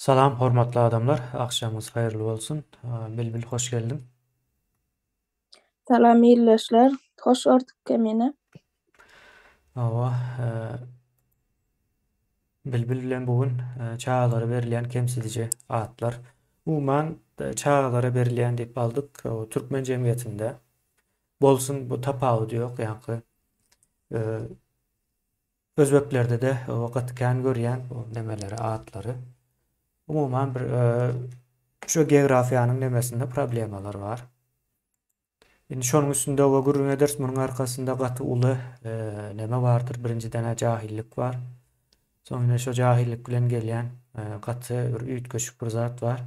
Salam hormatly adamlar, agşamyňyz haýyrly bolsun. Bilbil hoş geldiň. Salam ildeşler, hoş gördük Kemine. Hawa, Bilbil bilen bu gün çagalara berilýän kemsidiji atlar. Umuman çagalara berilýän diýip aldyk. Türkmen jemgyýetinde bolsun bu tapawudy ýok ýaňky Özbeklerde-de gaty kän görýän bu nemeleri, atlary. Umuman bir şu geografiýanyň nemesinde problemalar bar. Indi şonuň üstünde we gürrüň ederis. Munuň arkasynda gaty uly neme bardyr. Birinjiden-ä jahillik bar. Soň ine şo jahillik bilen gelýän gaty bir üýtgeşik bir zat bar.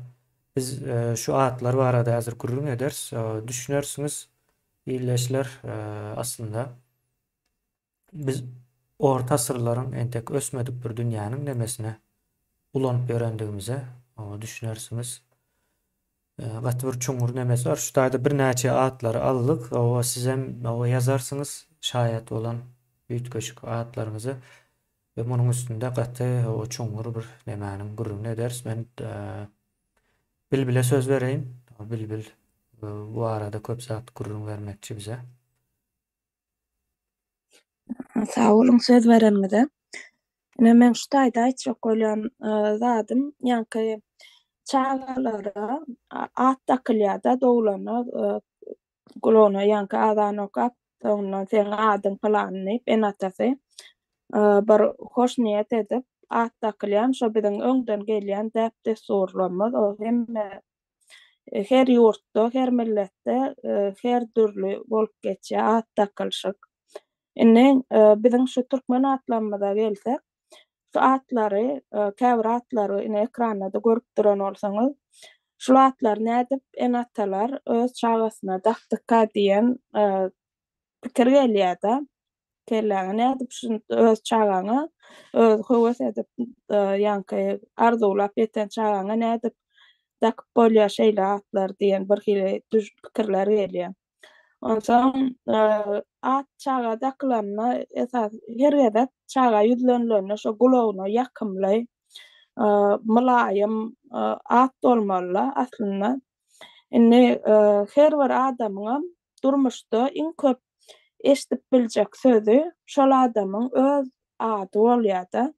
Biz şu atlar barada häzir gürrüň ederis. Düşünersiňiz ildeşler aslynda. Biz orta asyrlaryň entek ösmedik bir dünýäniň nemesine ulanyp ýörendigimize düşünersiňiz. Gaty bir çuňňur nemesi bar. Şu taýda birnäçe atlary aldyk. Owa sizem owa ýazarsyňyz şaýat bolan üýtgeşik atlaryňyzy we munuň üstünde gaty owa çuňňur bir nemäniň gürrüňini ederis. Men Bilbile söz bereýin. Bilbil bu barada köp zat gürrüň bermekçi bize. Sag boluň söz bereniňize. Ine meň şu taýda aýtjak bolýan zadym, ýaňky çagalara at dakylýar-da dogulanda gulagyna ýaňky azan okap, soňundan seň adyň pylany diýip ene-atasy bir hoşniýet edip at dakylýan şo biziň öňden gelýän däp-dessurlarymyz o hemme Her ýurtda, her milletde her dürli bolup geçýär at dakylyşyk. Indi biziň şu türkmen atlarymyza gelsek, şu atlary, käbir atlary ine ekranda-da görüp duran bolsaňyz, şul atlary nädip ene-atalar öz çagasyna dakdyka diýen pikir gelýär-de. Kelläňe nädip şuny öz çagaňa öz höwes edip ýaňky arzuwlap ýeten çagaňa nädip dakyp bolýar şeýle atlar diýen bir hili pikirler gelýär. Onsoň at çaga dakylanda esas her gezek çaga ýüzlenilende şo gulagyna ýakymly mylaýym at bolmalyda aslynda. Indi her bir adamyňam durmuşda iň köp eşidip biljek sözi şol adamyň öz ady bolýar-da.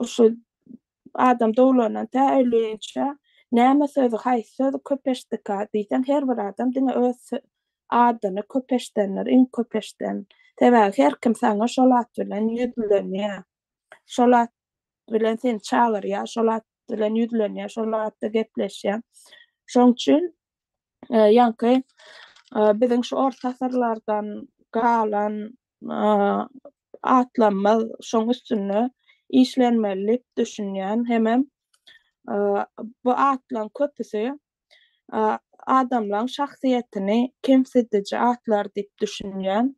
Şu adam doglandan tä ölýänçä näme sözi, haýsy sözi köp eşitdika diýseň, her bir adam diňe öz adyny köp eşidendir, iň köp eşiden. Sebäbi her kim saňa şol at bilen ýüzlenýär. Şol at bilen seni çagyrýar, şol at bilen ýüzlenýär, şol atda gepleşýär. Şoň üçin ýaňky biziň şu orta asyrlardan galan atlarymyz şoň üstünde işlenmeli diýip düşünýän hemem bu atlaryň köpüsi adamlaryň şahsyýetini kemsidiji atlar diýip düşünýän.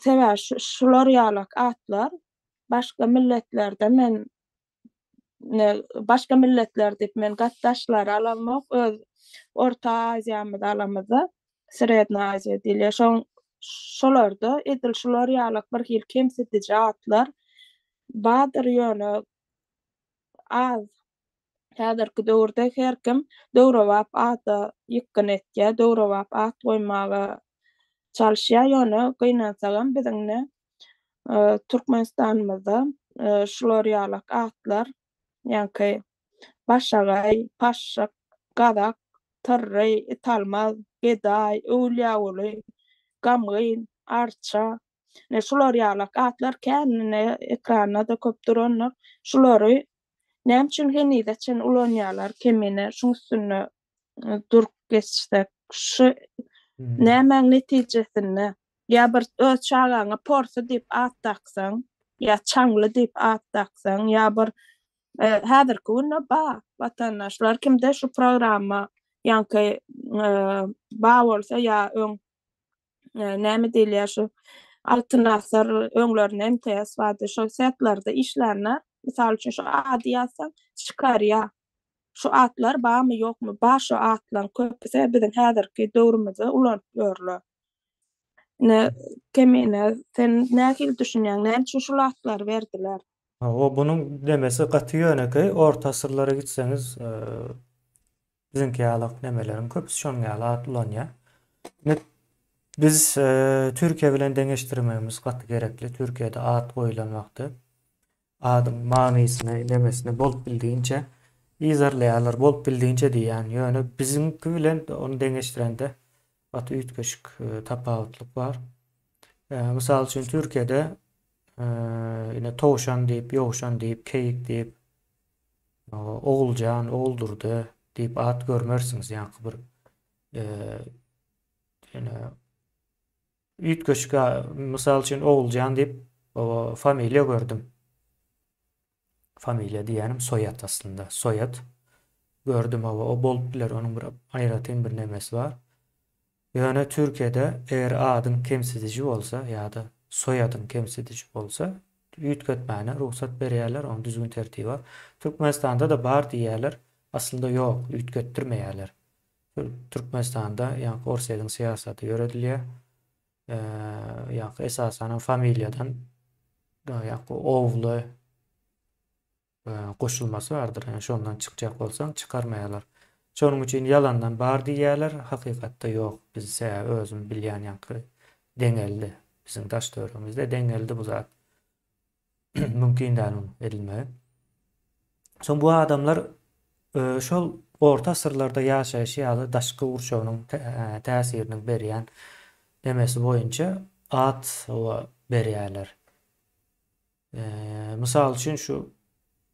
Sebäbi şular ýalak atlar başga milletlerde men başga milletler diýip men gatdaşlary alamok, öz Orta Aziýamyzy alamyzda, Sredna Aziýa diýilýär, şoň şolarda edil şular ýalak bir hili kemsidiji atlar bardyr, ýöne az. Häzirki döwürde her kim döwrebap ada ýykgyn etýär, döwrebap at goýmaga çalyşýar, ýöne gynansagam biziň-de Türkmenistanymyzda şular ýalak atlar, ýaňky Başagaý, Paşşyk, Gazak, Tyrry, Italmaz, Gedaý, Öwülýaguly, Gamgyn, Arça, ine şular ýalak atlar kän, ine ekranda-da köp durandyr. Şulary näme üçin henize çenli ulanýarlar kemine, şuň üstünde durup geçsek, şu nämäň netijesinde ýa bir öz çagaňa porsy diýip at daksaň, ýa çaňly diýip at daksaň, ýa bir häzirki günde ba watandaşlar kimde şu programma ýaňky ba bolsa ýa öň näme diýilýär şu Altyn asyr öňlerinde MTS bardy şol setlerde işlänler mysal üçin şu ady ýazsaň çykarýar. Şu atlar barmy ýokmy bar şu atlaryň köpüsi biziň häzirki döwrümizde ulanyp ýörler. Ine Kemine sen nähili düşünýäň näme üçin şul atlary berdiler? Hawa, bunuň nemesi gaty ýönekeý, orta asyrlara gitseňiz, biziňki ýalak nemeleriň köpüsi şonuň ýaly at ulanýar. Indi biz Türkiýe bilen deňeşdirmegimiz gaty gerekli. Türkiýede at goýlan wagty adyň manysyny, nemesini bolup bildigiçe yzarlaýarlar, bolup bildigiçe diýýän. Ýöne biziňki bilen ony deňeşdirende gaty üýtgeşik tapawutlyk bar. Mysal üçin Türkiýede ine towşan diýip, ýowşan diýip, keýik diýip, Oguljan, Oguldurdy diýip at görmersiňiz. Ýaňky bir ine üýtgeşik mysal üçin Oguljan diýip familiýa gördüm. Familiýa diýýänim soýat aslynda. Soýat gördüm o bolup biler onuň bir aýratyn bir nemesi bar. Ýöne Türkiýede eger adyň kemsidiji bolsa ýa-da soýadyň kemsidiji bolsa üýtgetmäne rugsat berýärler, onuň düzgün tertibi bar. Türkmenistanda-da bar diýýärler, aslynda ýok, üýtgetdirmeýärler. Türkmenistanda ýaňky Orsýetiň syýasaty ýöredilýär. Ýaňky esasanam familiýadan ýaňky owly goşulmasy bardyr. Ýani şondan çykjak bolsaň çykarmaýarlar. Şonuň üçin ýalandan bar diýýärler, hakykatda ýok. Biz sebäbi özüm bilýän ýaňky deňeldi. Biziň daş töweregimizde deňeldi bu zat. Mümkin däl munuň edilmegi. Soň bu adamlar e, şol orta asyrlarda ýaşaýşy ýaly daşky gurşawynyň e, täsiriniň berýän nemesi boýunça at berýärler. Mysal üçin şu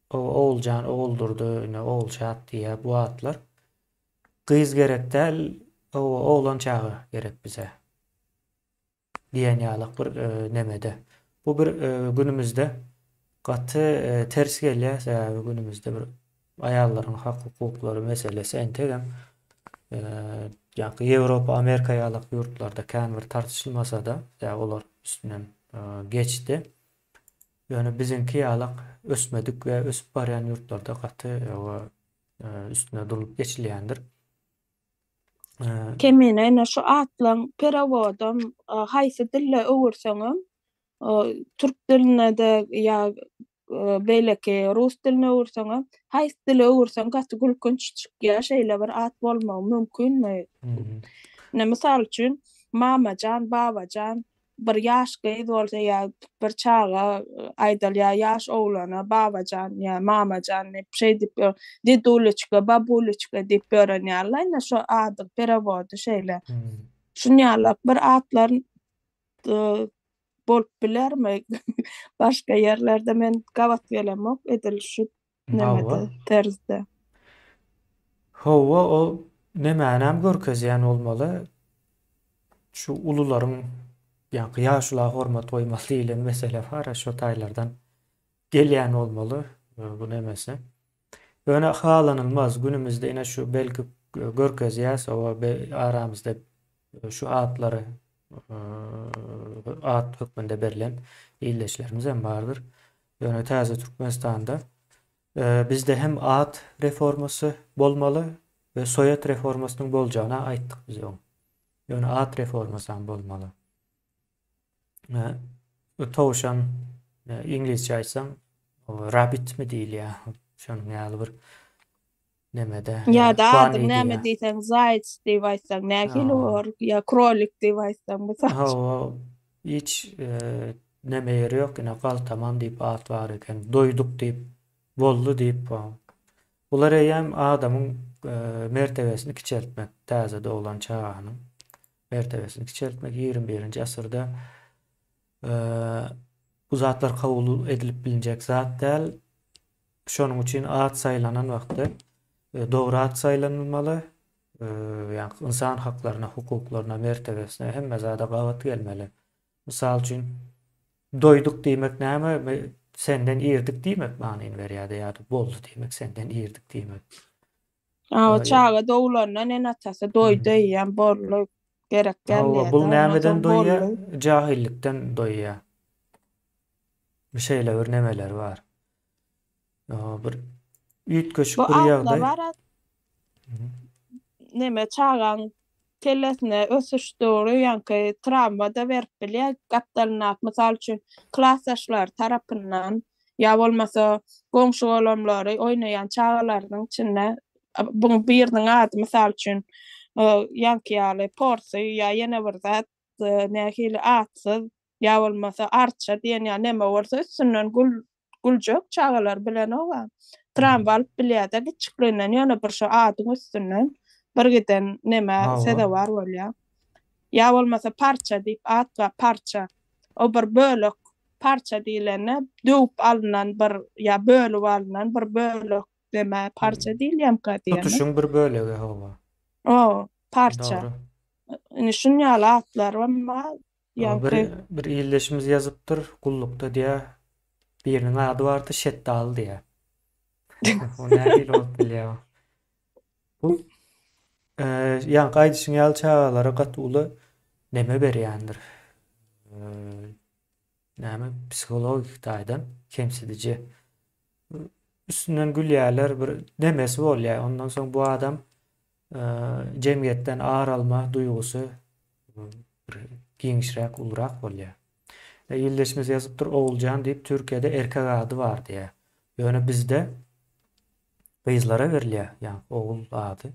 Oguljan, Oguldurdy, ine Ogulşat diýýär bu atlar. Gyz gerek däl, oglan çaga gerek bize. Diýen ýalak bir e, nemede. Bu bir e, günümizde gaty e, ters gelýär, sebäbi günümizde bir aýallaryň hak-hukuklary meselesi entegem ýa-da Ýewropa, Amerika ýalak ýurtlarda kän bir tartyşylmasa-da, sebäbi olar üstünden geçdi. Ýöne biziňki ýalak ösmedik we ösüp barýan ýurtlarda gaty üstüne durlup geçilýändir. Kemine ine şu atlaň perewodam haýsy dille öwürseňem türk diline-de ýa beýleki rus diline öwürseňem haýsy dile öwürseň gaty gülkünç çykýar şeýle bir at bolmagy mümkinmi? Ine mysal üçin Mamajan, Babajan bir ýaş gyz bolsa ýa bir çaga aýdaly ýa ýaş oglana babajan ýa mamajan diýip şeýdip deduleçka, babuleçka diýip ýören ýaly ine şo adyň perewody şeýle. Şun ýaly bir atlar bolup bilermi? Başga ýerlerde men gabat gelemok edil şu nemede terzde. Hawa, ol nemänem görkezýän bolmaly. Şu ulularyň ýaňky ýaşula hormat goýmaly diýlen mesele bar, şo taýlardan gelýän bolmaly bu nemesi. Ýöne halanylmaz günümizde ine şu belki görkezýäs oba aramyzda şu atlary at hökmünde berlen ildeşlerimiz hem bardyr. Ýöne täze Türkmenistanda bizde hem at reformasy bolmaly we soýat reformasynyň boljagyny aýtdyk biz öň. Ýöne at reformasy hem bolmaly. Towşan iňlisçe aýtsaň rabbitmi diýilýär. Şonuň ýaly bir nemede. Ýa-da adyň näme diýseň zaýç diýip aýtsaň nähili bolar? Ýa krolik diýip aýtsaň mysal üçin. Hawa, hiç neme ýeri ýok, ine galtaman diýip at bar eken, doýduk diýip, boldy diýip. Bular eýýäm adamyň mertebesini kiçeltmek, täze doglan çaganyň mertebesini kiçeltmek 21-nji asyrda bu zatlar kabul edilip bilinjek zat däl. Şonuň üçin at saýlanan wagtda dogry at saýlanylmaly, ýagny ynsan haklaryna, hukuklaryna, mertebesine hemme zada gabat gelmeli. Mysal üçin, doýduk diýmek näme? Senden irdik diýmek manyny berýär ýa-da boldy diýmek, senden irdik diýmek. Hawa, çaga doglandan ene-atasy doýdy eýýäm boldy, gerek däl Hawa, diýýär-de, bul ondan nämeden soň doýýar? boldy. Jahyllikden doýýar. Şeýle bir nemeleri bar. Bir üýtgeşik Bu bir atlar ýagdaý. bar neme çagaň kellesine ösüş döwri ýaňky trawma-da berip bilýär. Gapdalyndaky mysal üçin klasdaşlary tarapyndan. Ýa bolmasa goňşy-golamlary oýnaýan çagalarynyň içinde buň biriniň ady mysal üçin ýaňky ýaly porsy ýa ýene bir zat nähili atsyz ýa bolmasa arça diýen ýa neme bolsa üstünden gül güljek çagalar bilenok-a. Tramwa alyp bilýär-de kiçjikliginden ýöne bir şo adyň üstünden bir giden nemä sezewar bolýar. Ýa bolmasa parça diýip at bar parça. O bir bölek Parça diýlende döwüp alnan bir ýa bölüp alnan bir bölek demä parça diýilýämka diýýän. Tutuşyň bir bölegi hawa. O, parça. Dogry. Indi şun ýaly atlaram bar. Ýaňky. Bir bir ildeşimiz ýazypdyr, gullukda diýýär, biriniň ady bardy, Şetdaly diýýär. O nähili bolup bilýär o? Bu ýaňky aýdyşyň ýaly çagalara gaty uly neme berýändir. Näme psihologik taýdan kemsidiji. Üstünden gülýärler, bir nemesi bolýar. Ondan soň bu adam jemgyýetden ar alma duýgusy bir giňişräk, ulurak bolýar. Ildeşimiz ýazypdyr, Oguljan diýip Türkiýede erkek ady bar diýýär. Ýöne bizde Gyzlara berilýär ýaňky ogul ady.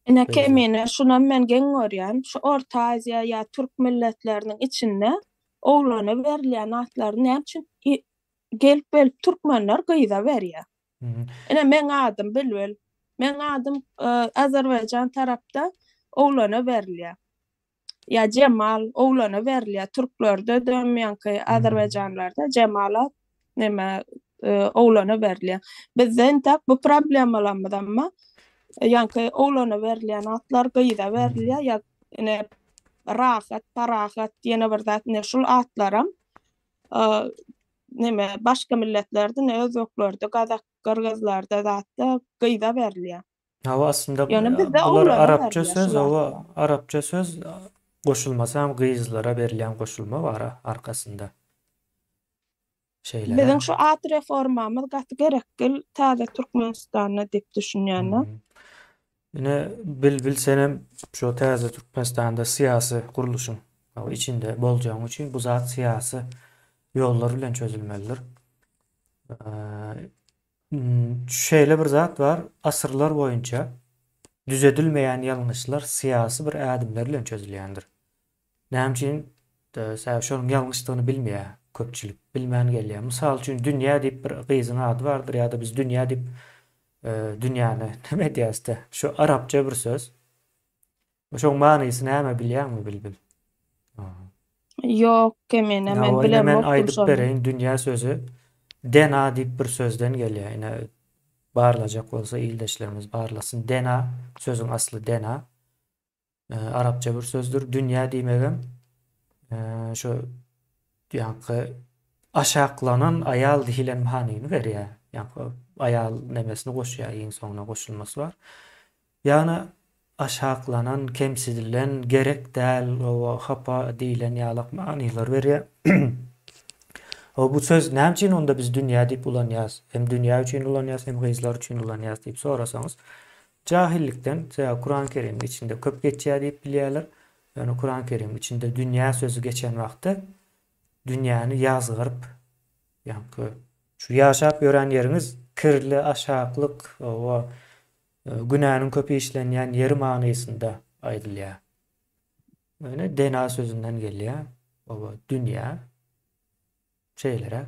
Ine Kemine şunam men geň görýän, şu Orta Aziýa ýa türk milletleriniň içinde oglana berilýän atlary näme üçin gelip gelip türkmenler gyza berýär. Ine meň adym Bilbil. Meň adym Azerbaýjan tarapda oglana berilýär. Ýa Jemal oglana berilýär. Türklerde-de ýaňky azerbaýjanlarda Jemala neme oglana berilýär. Bizde entäk bu problemalarymyz amma ýaňky oglana berilýän atlar gyza berilýär ýa ine Rahat, Parahat ýene bir zat ine şul atlaram neme başga milletlerde ine özbeklerde, gazak, gyrgyzlarda zatda gyza berilýär. Hawa aslynda Ýöne bizde bular oglana arapça berilýär söz şul hawa atlar. arapça söz goşulmasy hem gyzlara berilýän goşulma bar arkasynda. Şeýleräk. Biziň şu at reformamyz gaty gerekgil täze Türkmenistanda diýip düşünýän-de. Ine Bilbil senem şu täze Türkmenistanda syýasy gurluşyň içinde boljagyň üçin bu zat syýasy ýollar bilen çözülmelidir. Şeýle bir zat bar, asyrlar boýunça düzedilmeýän ýalňyşlar syýasy bir ädimler bilen çözülýändir. Näme üçin? Sebäbi şonuň ýalňyşdygyny bilmeýär köpçülik, bilmän gelýär. Mysal üçin, Dünýä diýip bir gyzyň ady bardyr ýa-da biz Dünýä diýip dünýäni näme edýäris-de? Şu arapça bir söz. Şoň manysy näme bilýäňmi Bilbil? Ýok, Kemine, men Ine men bilemokdym aýdyp şony. bereýin, dünýä sözi dena diýip bir sözden gelýär. Ine barlajak bolsa ildeşlerimiz barlasyn. Dena sözüň asly dena. Arapça bir sözdür. Dünýä diýmegem şu ýaňky aşaklanan aýal diýlen manyny berýär. Ýaňky aýal nemesini goşýar, iň soňuna goşulmasy bar. Ýagny aşaklanan, kemsidilen, gerek däl, oba, hapa diýlen ýalak manylar berýär. Hawa, bu söz näme üçin onda biz dünýä diýip ulanýarys? Hem dünýä üçin ulanýarys, hem gyzlar üçin ulanýarys diýip sorasaňyz, jahillikden, sebäbi Kuran Kerimiň içinde köp geçýär diýip bilýärler. Ýöne Kuran Kerimiň içinde dünýä sözi geçen wagty dünýäni ýazgaryp, ýaňky şu ýaşap ýören ýeriňiz kirli, aşaklyk, oba, Günäniň köp işlenýän ýeri manysynda aýdylýar. Ýöne dena sözünden gelýär. Oba dünýä. Şeýleräk.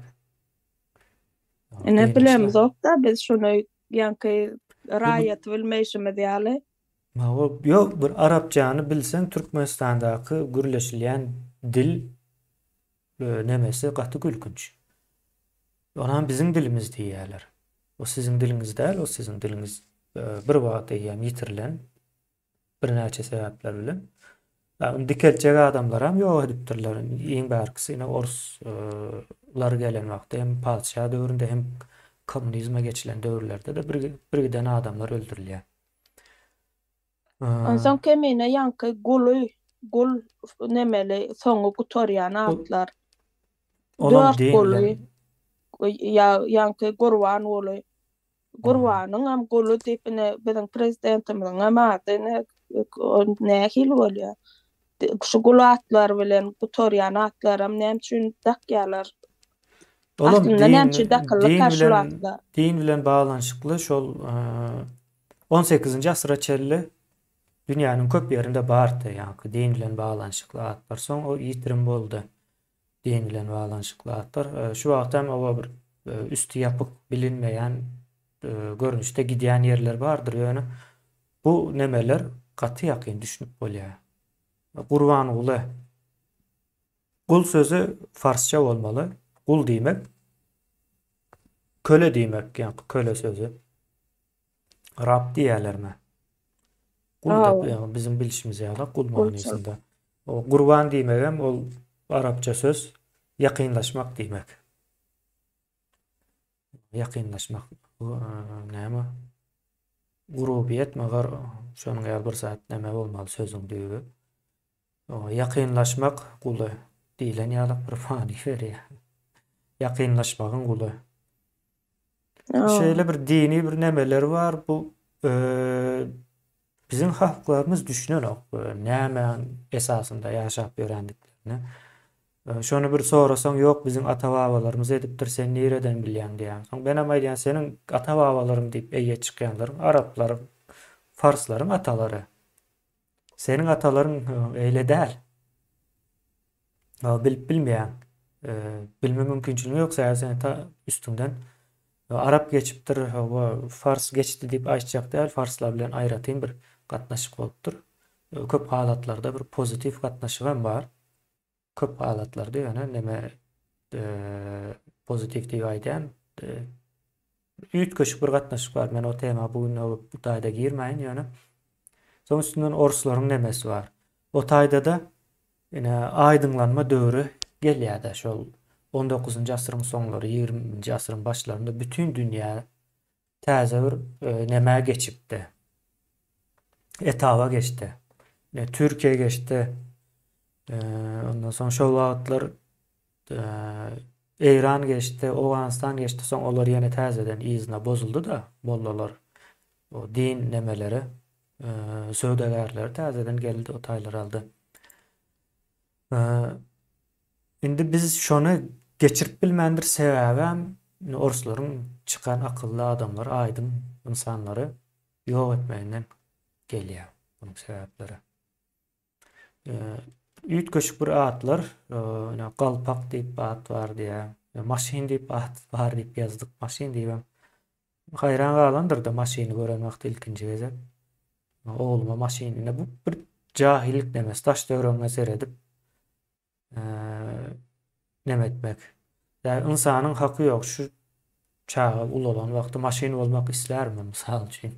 Ine bilemizok-da biz şuny ýaňky raýaty bilmeýşimiz ýaly. Hawa, ýok bir arapçany bilseň Türkmenistandaky gürleşilýän dil nemesi gaty gülkünç. Onam biziň dilimiz diýýärler. O siziň diliňiz däl, o siziň diliňiz bir wagt eýýäm ýitirilen birnäçe sebäpler bilen. Ony dikeltjek adamlaram ýok edipdirler. Iň bärkisi ine orslar gelen wagty hem patyşa döwründe hem kommunizme geçilen döwürlerde-de birgiden adamlar öldürilýär. Onsoň kemine ýaňky guly, gul nemeli soňy gutarýan atlar. Olam din Dörtguly ýa ýaňky Gurbanguly. Gurbanyňam guly diýip ine biziň prezidentimiziňem ady ine nähili bolýar? Şu gul atlar bilen gutarýan atlaram näme üçin dakýarlar? Olam Aslynda din näme üçin dakyldyka din şul bilen atlar? din bilen baglanyşykly şol 18-nji asyra çenli dünýäniň köp ýerinde bardy ýaňky din bilen baglanyşykly atlar. Soň o ýitirim boldy. Din bilen baglanyşykly atlar. Şu wagt hem oba bir üsti ýapyk bilinmeýän görnüşde gidýän ýerler bardyr. Ýöne bu nemeler gaty ýakyn düşünip bolýar. Gurbanguly Gul sözi farsça bolmaly. Gul diýmek köle diýmek, ýaňky köle sözi. Rab diýýärlermi? Gul diýip, ýagny biziň bilşimiz ýaly gul manysynda. O gurban diýmegem ol arapça söz, ýakynlaşmak diýmek. Ýakynlaşmak näme? Gurubiýet magar şonuň ýaly bir zat näme bolmaly sözüň düýbi. Ýakynlaşmak guly diýlen ýaly bir many berýär. Ýakynlaşmagyň guly. Şeýle bir dini bir nemeler bar. Bu biziň halklarymyz düşünenok nämäň esasynda ýaşap ýörendiklerini. Şony bir sorasaň, ýok biziň ata-babalarymyz edipdir, sen nireden bilýäň diýýän. Soň menem aýdýan, seniň ata-babalarym diýip eýe çykýanlaryň araplaryň, farslaryň atalary. Seniň atalaryň eýle däl. Bilip bilmeýäň. Bilme mümkinçiligiň ýok, sebäbi seni ta üstüňden arap geçipdir, hawa, fars geçdi diýip aýtjak däl, farslar bilen aýratyn bir gatnaşyk bolupdyr. Köp halatlarda bir pozitiw gatnaşyk hem bar. Köp halatlarda ýöne neme pozitiw diýip aýdýan üýtgeşik bir gatnaşyk bar. Men o tema bu gün bu taýda girmäýin ýöne. Soň üstünden orslaryň nemesi bar. O taýda-da ine aýdyňlanma döwri gelýär-de şol 19-njy asyryň soňlary, 20-nji asyryň başlarynda bütin dünýä täze bir nemä geçipdi. Etaba geçdi. Türkiýe geçdi. Ondan soň şol wagtlar Eýran geçdi, Owganystan geçdi, soň olar ýene täzeden yzyna bozuldy-da, mollalar, o din nemeleri, söwdagärleri täzeden geldi, o taýlary aldy. Indi biz şony geçirip bilmändir, sebäbem orslaryň çykan akylly adamlary, aýdyň ynsanlary ýok etmeginden gelýär bunuň sebäpleri. Üýtgeşik bir atlar, ine galpak diýip at bar diýýär. Maşyn diýip at bar diýip ýazdyk. Maşyn diýibem haýran galandyrda maşyny gören wagty ilkinji gezek. Ogluma maşyn ine bu bir jahillik nemesi daş-töweregiňe seredip neme etmek. Ýa ynsanyň haky ýok şu çaga ulalan wagty maşyn bolmak islärmi mysal üçin.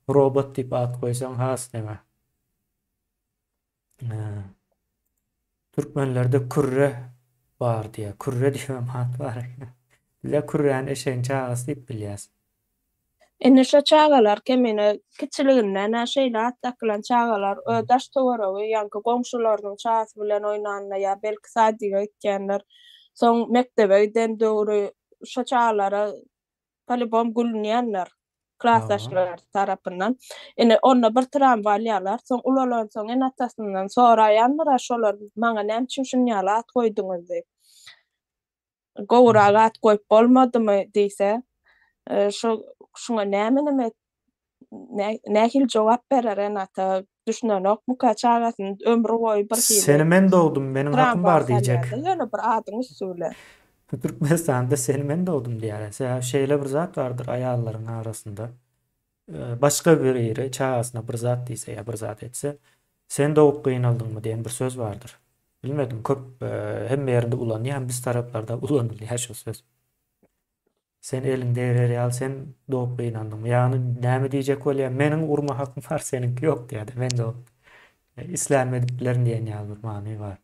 Robot diýip at goýsaň has neme. Türkmenlerde kürre bar diýýär. Kürre diýibem at bar eken. Bizä kürräni eşegiň çagasy diýip bilýäs. Indi şo çagalar kemine kiçiliginden-ä şeýle at dakylan çagalar öz daş-töweregi, ýaňky goňşularynyň çagasy bilen oýnanda ýa belki sadige gitýänler, soň mekdebe giden döwri şo çagalara polibom gülünýänler klasdaşlary tarapyndan. Indi onda bir tramwa alýarlar, soň ulalansoň ene-atasyndan soraýandyr-a şolar maňa näme üçin şunýaly at goýduňyz diýip. Gowurak at goýup bolmadymy diýse, şu şuňa näme neme nähili jogap berer ene-ata düşünenokmyka çagasyny ömri boýu bir hili Seni men dogdum, meniň hakym tramwa bar diýjek. salýarda ýöne bir adyň üsti bilen. Türkmenistanda seni men dogdum diýýärler. Sebäbi şeýle bir zat bardyr aýallaryň arasynda. Başga biri çagasyna bir zat diýse ýa bir zat etse, sen dogup gynaldyňmy diýen bir söz bardyr. Bilmedim köp hemme ýerinde ulanýan biz taraplarda ulanylýar şu söz. Sen eliň degrer ýaly sen dogup gynandyňmy? Ýagny näme diýjek bolýar? Meniň urma hakym bar, seniňki ýok diýýär-de. Men dogup islänimi edip bilerin diýen ýaly bir many bar.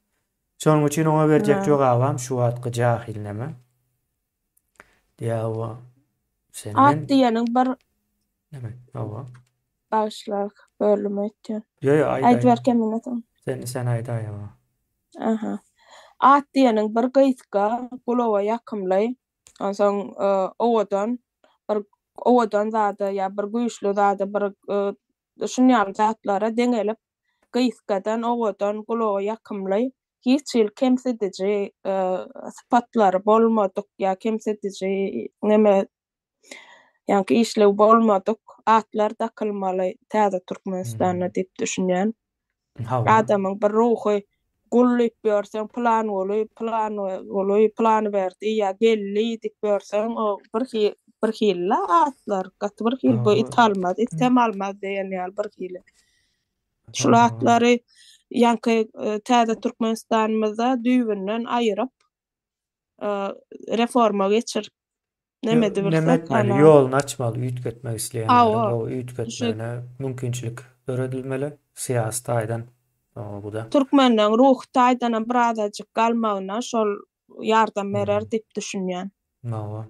Şonuň üçin oňa berjek jogabam şu wagtky jahil neme? Diýýär, hawa, sen At men diýeniň bir Näme? Hawa. Bagyşla, böldüm öýtýän. Ýo, ýo, aýt, aýt. Aýdyber Kemine soň. Sen, sen aýdaý, hawa. Aha. At diýeniň bir gysga, gulaga ýakymly, onsoň owadan, bir owadan zada ýa bir güýçli zada, bir şunýaly zatlara deňelip, gysgadan, owadan, gulaga ýakymly. hiç hili kemsidiji sypatlary bolmadyk ýa kemsidiji neme ýaňky işlew bolmadyk atlar dakylmaly täze Türkmenistanda diýip düşünýän. Adamyň bir ruhy gul diýip ýörseň Pylanguly, Pylanguly, Pylanberdi ýa Geldi diýip ýörseň o bir bir hili atlar gaty bir hili bu it almaz, item almaz diýen ýaly bir hili. Şul atlary ýaňky täze Türkmenistanymyzda düýbünden aýyryp reforma geçirip neme edibilsek, Neme etmeli, ýoluny açmaly, üýtgetmek isleýänleriň gowy üýtgetmegine mümkinçilik döredilmeli, syýasy taýdan bu-da. Türkmenleň ruhy taýdanam birazajyk galmagyna şol ýardam berer diýip düşünýän. Hawa.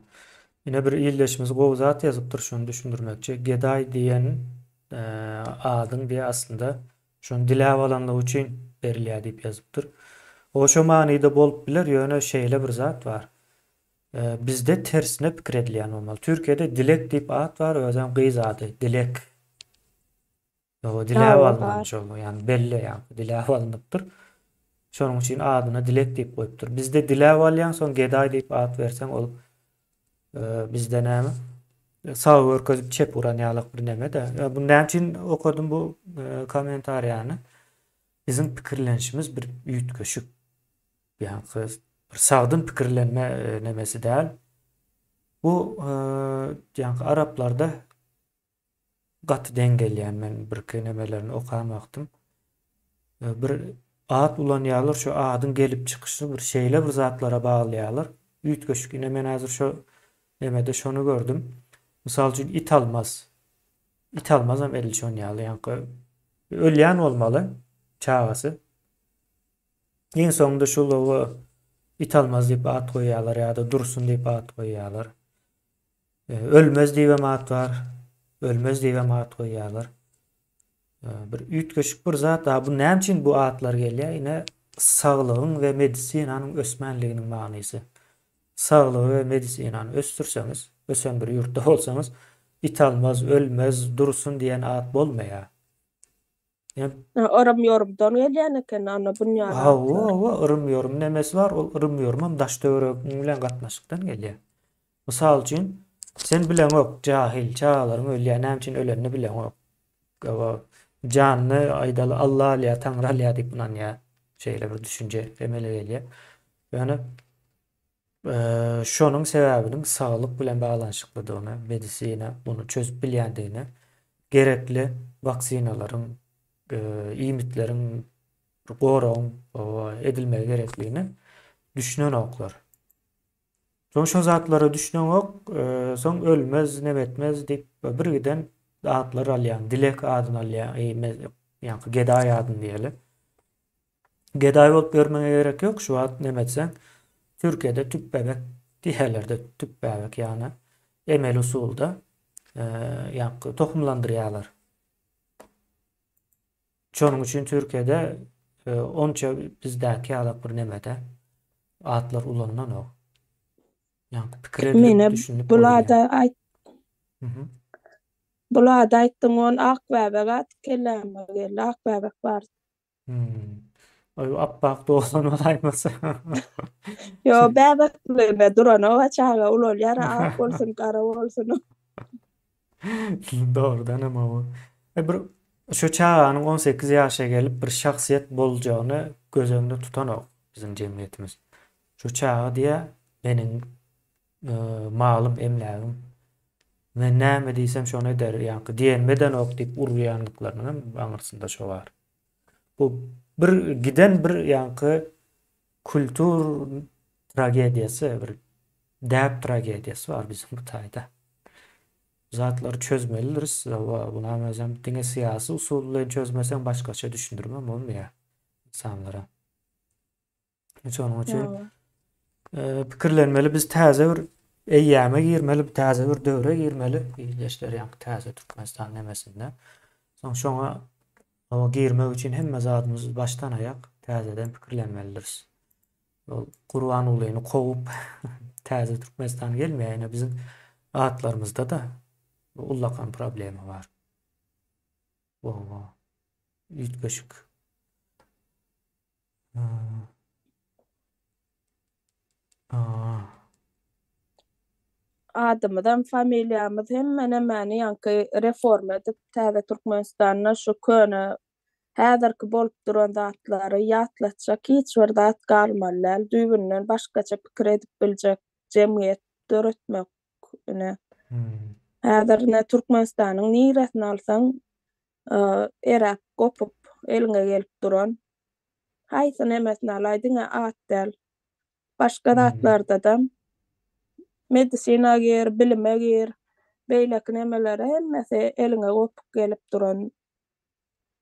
Ine bir ildeşimiz gowy zat ýazypdyr şony düşündirmekçi. Gedaý diýen adyň diýe aslynda şony diläp alanlygy üçin berilýär diýip ýazypdyr. O şo manyda bolup biler ýöne şeýle bir zat bar. Bizde tersine pikir edilýän bolmaly. Türkiýede Dilek diýip at bar, özem gyz ady, Dilek. Ýoga diläp alnan şol, ýagny belli, ýagny diläp alnypdyr. Şonuň üçin adyna Dilek diýip goýupdyr. Bizde diläp alýaň, soň Gedaý diýip at berseň, ol bizde näme? Sag görkezip çep uran ýalak bir neme-de. Bu näme üçin okadym bu kommentariýany? Biziň pikirlenişimiz bir üýtgeşik. Ýaňky bir sagdyn pikirlenme nemesi däl. Bu ýaňky araplarda gaty deň gelýän men birki nemelerini okan wagtym. Bir at ulanýarlar, şu adyň gelip çykyşyny bir şeýle bir zatlara baglaýarlar. Üýtgeşik ine men häzir şo nemede şony gördüm. Mysal üçin it almaz. It almazam edil şon ýaly ýaňky ölýän bolmaly çagasy. Iň soňunda şu logo Italmaz diýip at goýýarlar ýa-da Dursun diýip at goýýarlar. Ölmez diýibem at bar. Ölmez diýibem at goýýarlar. Bir üýtgeşik bir zat. A bu näme üçin bu atlar gelýär? Ine saglygyň we medisinanyň ösmänliginiň manysy. Saglygy we medisinany ösdürseňiz, ösen bir ýurtda bolsaňyz, Italmaz, Ölmez, Dursun diýen at bolmaýar. Yrym-ýorumdan gelýän eken ana bunýaly atlar. Hawa, hawa, yrym-ýorum nemesi bar, ol yrym-ýorumam daş-töweregiň bilen gatnaşykdan gelýär. Mysal üçin, sen bileňok, jahyl, çagalaryň ölýär, näme üçin ölenini bileňok. Hawa, janyny aýdaly Alla alýar, Taňry alýar diýip ynanýar. Şeýle bir düşünje emele gelýär. Ýöne Şonuň sebäbiniň saglyk bilen baglanyşyklydygyny, medisina muny çözüp bilýändigini, gerekli waksinalaryň, iýmitleriň, goragyň edilmegi gerekligini düşünenoklar. Soň şo zatlara düşüneňok, soň ölmez, neme etmez diýip birgiden atlar alýaň, Dilek adyny alýaň, ýaňky gedaý adyny diýeli. Gedaý bolup ýörmeňe gerek ýok şu wagt neme etseň Türkiýede tüp bebek diýýärlerde tüp bäbek ýagny emeli usulda ýaňky tohumlandyrýarlar. Şonuň üçin Türkiýede onça bizdäki ýalak bir nemede atlar ulanylanok. Ýaňky pikir edilip Mene düşünilip bulada goýulýar. aýt Bulada aýtdyň on ak bäbek ady kelläme geldi ak bäbek bar. Hmm. Aý appak doglan bolaýmasa. Ýo, bäbekligine duranok-a çaga ulalýar, ak bolsun, gara bolsun. Dogrudan hem o. E bir şu çaganyň 18 ýaşa gelip bir şahsyýet boljagyny göz öňünde tutanok biziň jemgyýetimiz. Şu çaga diýä meniň e, malym, emlägim. Men näme diýsem şony eder, ýaňky diýenimi edenok diýip urýanlyklarynyň hem aňyrsynda şo bar. Bu bir giden bir ýaňky kultur tragediýasy, bir däp tragediýasy bar biziň bu taýda. Bu zatlary çözmelidiris. Bunam özem diňe syýasy usul bilen çözmeseň başgaça düşündirmem bolmaýar insanlara. Şonuň üçin pikirlenmeli biz täze bir eýýäme girmeli, täze bir döwre girmeli. Ildeşler ýaňky täze Türkmenistan nemesinde. Soň şoňa girmek üçin hemme zadymyzy başdan aýak täzeden pikirlenmelidiris. Ol Gurbangulyny kowup täze Türkmenistan gelmeýär. Ýöne biziň atlarymyzda-da ullakan problema bar. Oba. Üýtgeşik. Adymyzam, familiýamyz hemme nemäni ýaňky reforma edip täze Türkmenistanda şu köne häzirki bolup duran zatlary ýatlatjak hiç bir zat galmaly däl, düýbünden başgaça pikir edip biljek jemgyýet döretmek ine. Häzir ine Türkmenistanyň niresini alsaň eräp gopup eliňe gelip duran haýsy nemesini alaý diňe at däl. Başga zatlardadam medisina gir, bilime gir, beýleki nemelere hemmesi eliňe gopup gelip duran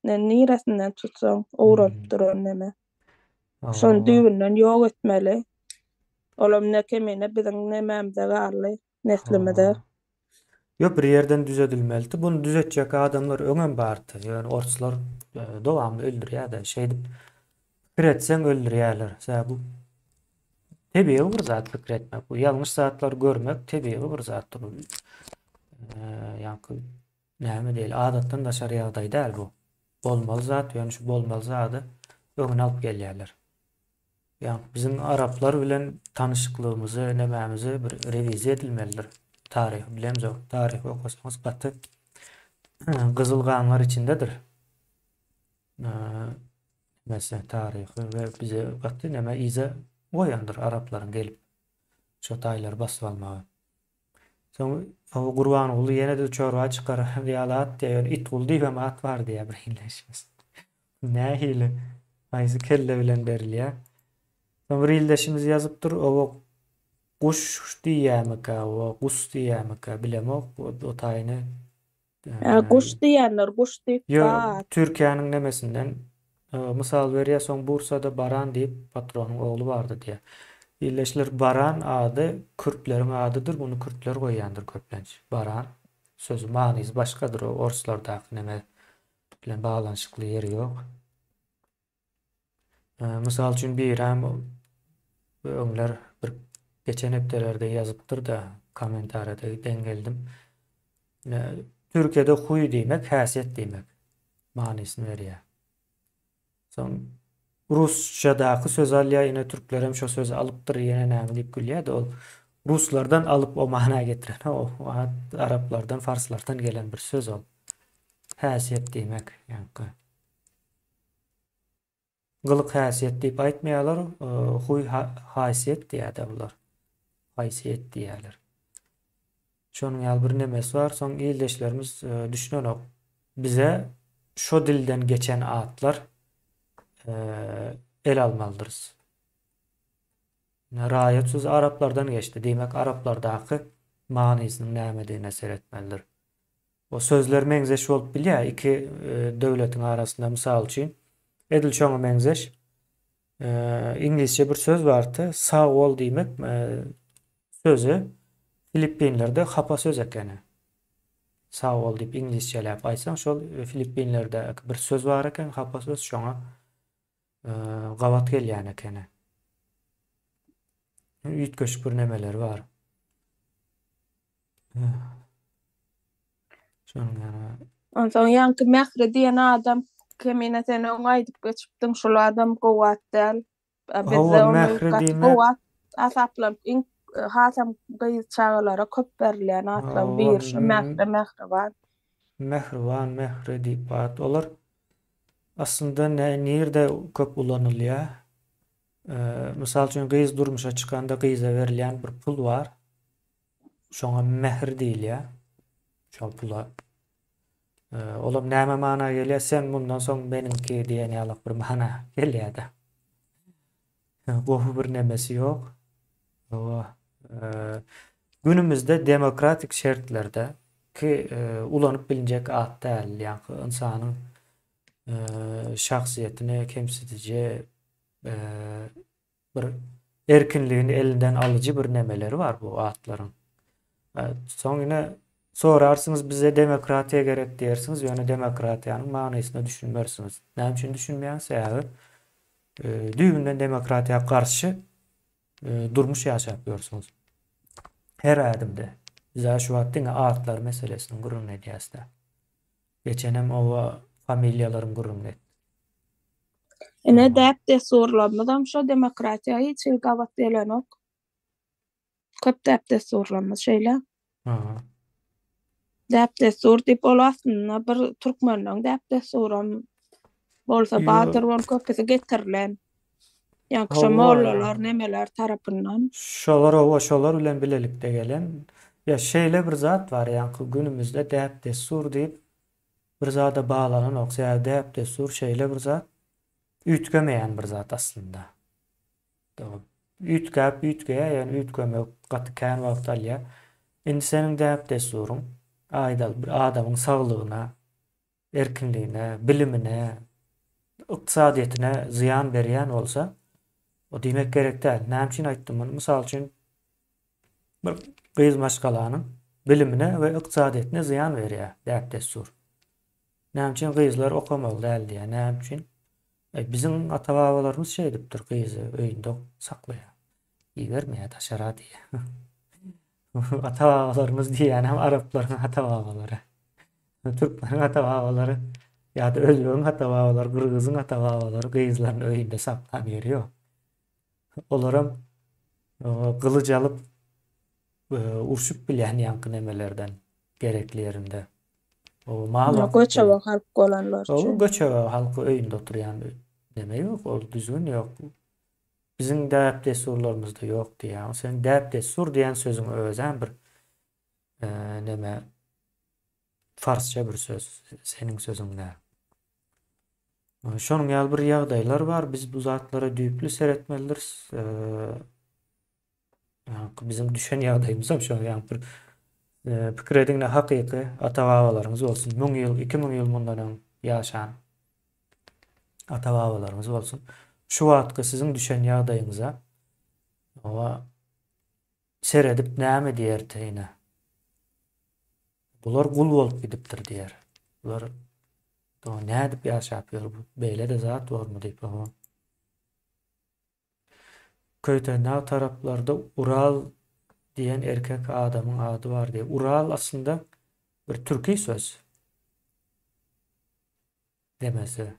niresinden tutsaň owranyp duran neme. Şony düýbünden ýok etmeli. Olam ne kemine biziň nemämize galdy, neslimize. Ýok bir ýerden düzedilmelidi. Buny düzetjek adamlar öňem bardy. Ýöne orslar dowamly öldürýärdi. Şeýdip pikir etseň öldürýärler. Sebäbi bu tebigy bir zat pikir etmek. Bu ýalňyş zatlary görmek tebigy bir zatdyr. Ýaňky näme diýeli adatdan daşary ýagdaý däl bu. Bolmaly zat ýöne şu bolmaly zady öňüni alyp gelýärler. Ýagny biziň araplar bilen tanyşyklygymyzy, nemämizi bir rewiziýa edilmelidir. Taryhy bilemzok. Taryhy okasaňyz gaty gyzyl ganlar içindedir. Nemesi taryhy we bize gaty neme yza goýandyr araplaryň gelip şo taýlary basyp almagy. Soň o Gurbanguly ýene-de çorba çykar ýaly at diýýär, ýöne Itguly diýibem at bar diýýär bir ildeşimiz. Nähili, haýsy kelle bilen berilýär. Soň bir ildeşimiz ýazypdyr, oba guş diýýärmikä, oba gus diýýärmikä, bilemok, o taýyny Hä, guş diýýänler, guş diýip Ýo, bar. Türkiýäniň nemesinden mysal berýär, soň Bursada Baran diýip patronyň ogly bardy diýýär. Ildeşler Baran ady kürtleriň adydyr, muny kürtler goýýandyr köplenç. Baran sözi manysy başgadyr, o orslardaky neme bilen baglanyşykly ýeri ýok. Mysal üçin birem öňler bir geçen hepdelerde ýazypdyr-da kommentariýada deň geldim. Türkiýede huý diýmek häsiýet diýmek manysyny berýär. Soň rusçadaky sözi alýar, ine türklerem şo sözi alypdyr, ýene näme diýip gülýär-de ol ruslardan alyp o mana getiren o araplardan, farslardan gelen bir söz ol. Häsiýet diýmek ýaňky. Gylyk-häsiýet diýip aýtmaýarlar, huy-haýsyýet diýýär-de bular. Haýsyýet diýýärler. Şonuň ýaly bir nemesi bar. Soň ildeşlerimiz düşünenok. Bize şo dilden geçen atlar el almalydyrys. Raýat sözi araplardan geçdi. Diýmek, araplardaky manysynyň nämedigine seretmelidir. O sözler meňzeş bolup bilýär iki döwletiň arasynda mysal üçin edil şoňa meňzeş iňlisçe bir söz bardy sag bol diýmek sözi Filippinlerde hapa söz ekeni. Sag bol diýip iňlisçeläp aýtsaň şol Filippinlerde bir söz bar eken hapa söz şoňa gabat gelýän ekeni. Üýtgeşik bir nemeleri bar. Şonuň ýaly. Onsoň ýaňky Mähri diýen adam Kemine sen öň aýdyp geçipdiň şul adam gowy at däl. Bizde Hawa, ony Mähri gaty diýmek gowy at hasaplanyp iň hasam gyz çagalara köp berilýän atlaryň hawa, biri şu Mähri Mähriban. Mähriban, Mähri diýip at. Olar aslynda nirde köp ulanylýar? Mysal üçin gyz durmuşa çykanda gyza berilýän bir pul bar. Şoňa mähir diýilýär. Şol pula. Olam näme mana gelýär? Sen mundan soň meniňki diýen ýalak bir mana gelýär-de. Gowy bir nemesi ýok. Hawa. Günümizde demokratik şertlerde ki ulanyp bilinjek at däl. Ýaňky ynsanyň şahsyýetini kemsidiji bir erkinligini elinden alyjy bir nemeleri bar bu atlaryň. Soň ine sorarsyňyz bize demokratiýa gerek diýersiňiz, ýöne demokratiýanyň manysyna düşünmersiňiz. Näme üçin düşünmeýäňiz? Sebäbi düýbünden demokratiýa garşy durmuş ýaşap ýörsüňiz. Her ädimde. Biz şu wagt diňe atlar meselesini gürrüň edýäs-de. Geçenem oba familiýalaryň gürrüňini etdik. Ine däp-dessurlarymyzam şo demokratiýa hiç hili gabat gelenok. Köp däp-dessurlarymyz şeýle. Aha. Däp-dessur diýip ol aslynda bir türkmenleň däp-dessuram bolsa bardyr, ol köpüsi getirilen. Ýaňky şo mollalar, nemeler tarapyndan. Şolar owa şolar bilen bilelikde gelen. Ýa şeýle bir zat bar, ýaňky günümizde däp-dessur diýip bir zada baglananok. Sebäbi däp-dessur şeýle bir zat, üýtgemeýän bir zat aslynda. Üýtgäp üýtgeýär, ýöne üýtgemek gaty kän wagt alýar. Indi seniň däp-dessuryň, aýdaly, bir adamyň saglygyna, erkinligine, bilimine, ykdysadyýetine zyýan berýän bolsa, o diýmek gerek däl. Näme üçin aýtdym muny? Mysal üçin, bir gyz maşgalanyň bilimine we ykdysadyýetine zyýan berýär däp-dessur. Näme üçin gyzlar okamaly däl diýýär? Näme üçin? E, biziň ata-babalarymyz şeýdipdir, gyzy öýünde saklaýar. Ibermeýär daşara diýýär. Ata-babalarymyz diýýänem araplaryň ata-babalary. Türkmeniň ata-babalary ýa-da özbegiň ata-babalary, gyrgyzyň ata-babalary gyzlaryny öýünde saklan ýeri ýok. Olaram gylyç alyp urşup bilýän ýaňky nemelerden gerekli ýerinde. O mal bakyp Göçebe halk bolanlar üçin. Göçebe halky öýünde oturýan neme ýok, ol düzgün ýok. Biziň däp-dessurlarymyzda ýok diýýän. Sen däp-dessur diýen sözüň özem bir neme farsça bir söz, seniň sözüň däl. Şonuň ýaly bir ýagdaýlar bar. Biz bu zatlara düýpli seretmelidiris. Biziň düşen ýagdaýymyzam şo, ýagny bir pikir ediň-de hakyky ata-babalaryňyz bolsun, 1000 ýyl, 2000 ýyl mundan öň ýaşan ata-babalaryňyz bolsun. Şu wagtky siziň düşen ýagdaýyňyza oba seredip näme diýerdi ine? Bular gul bolup gidipdir diýer. Bular nädip ýaşap ýör, beýle-de zat bormy diýip. Köýtendag taraplarda Ural diýen erkek adamyň ady bar diýip. Ural aslynda bir türki söz. Demesi.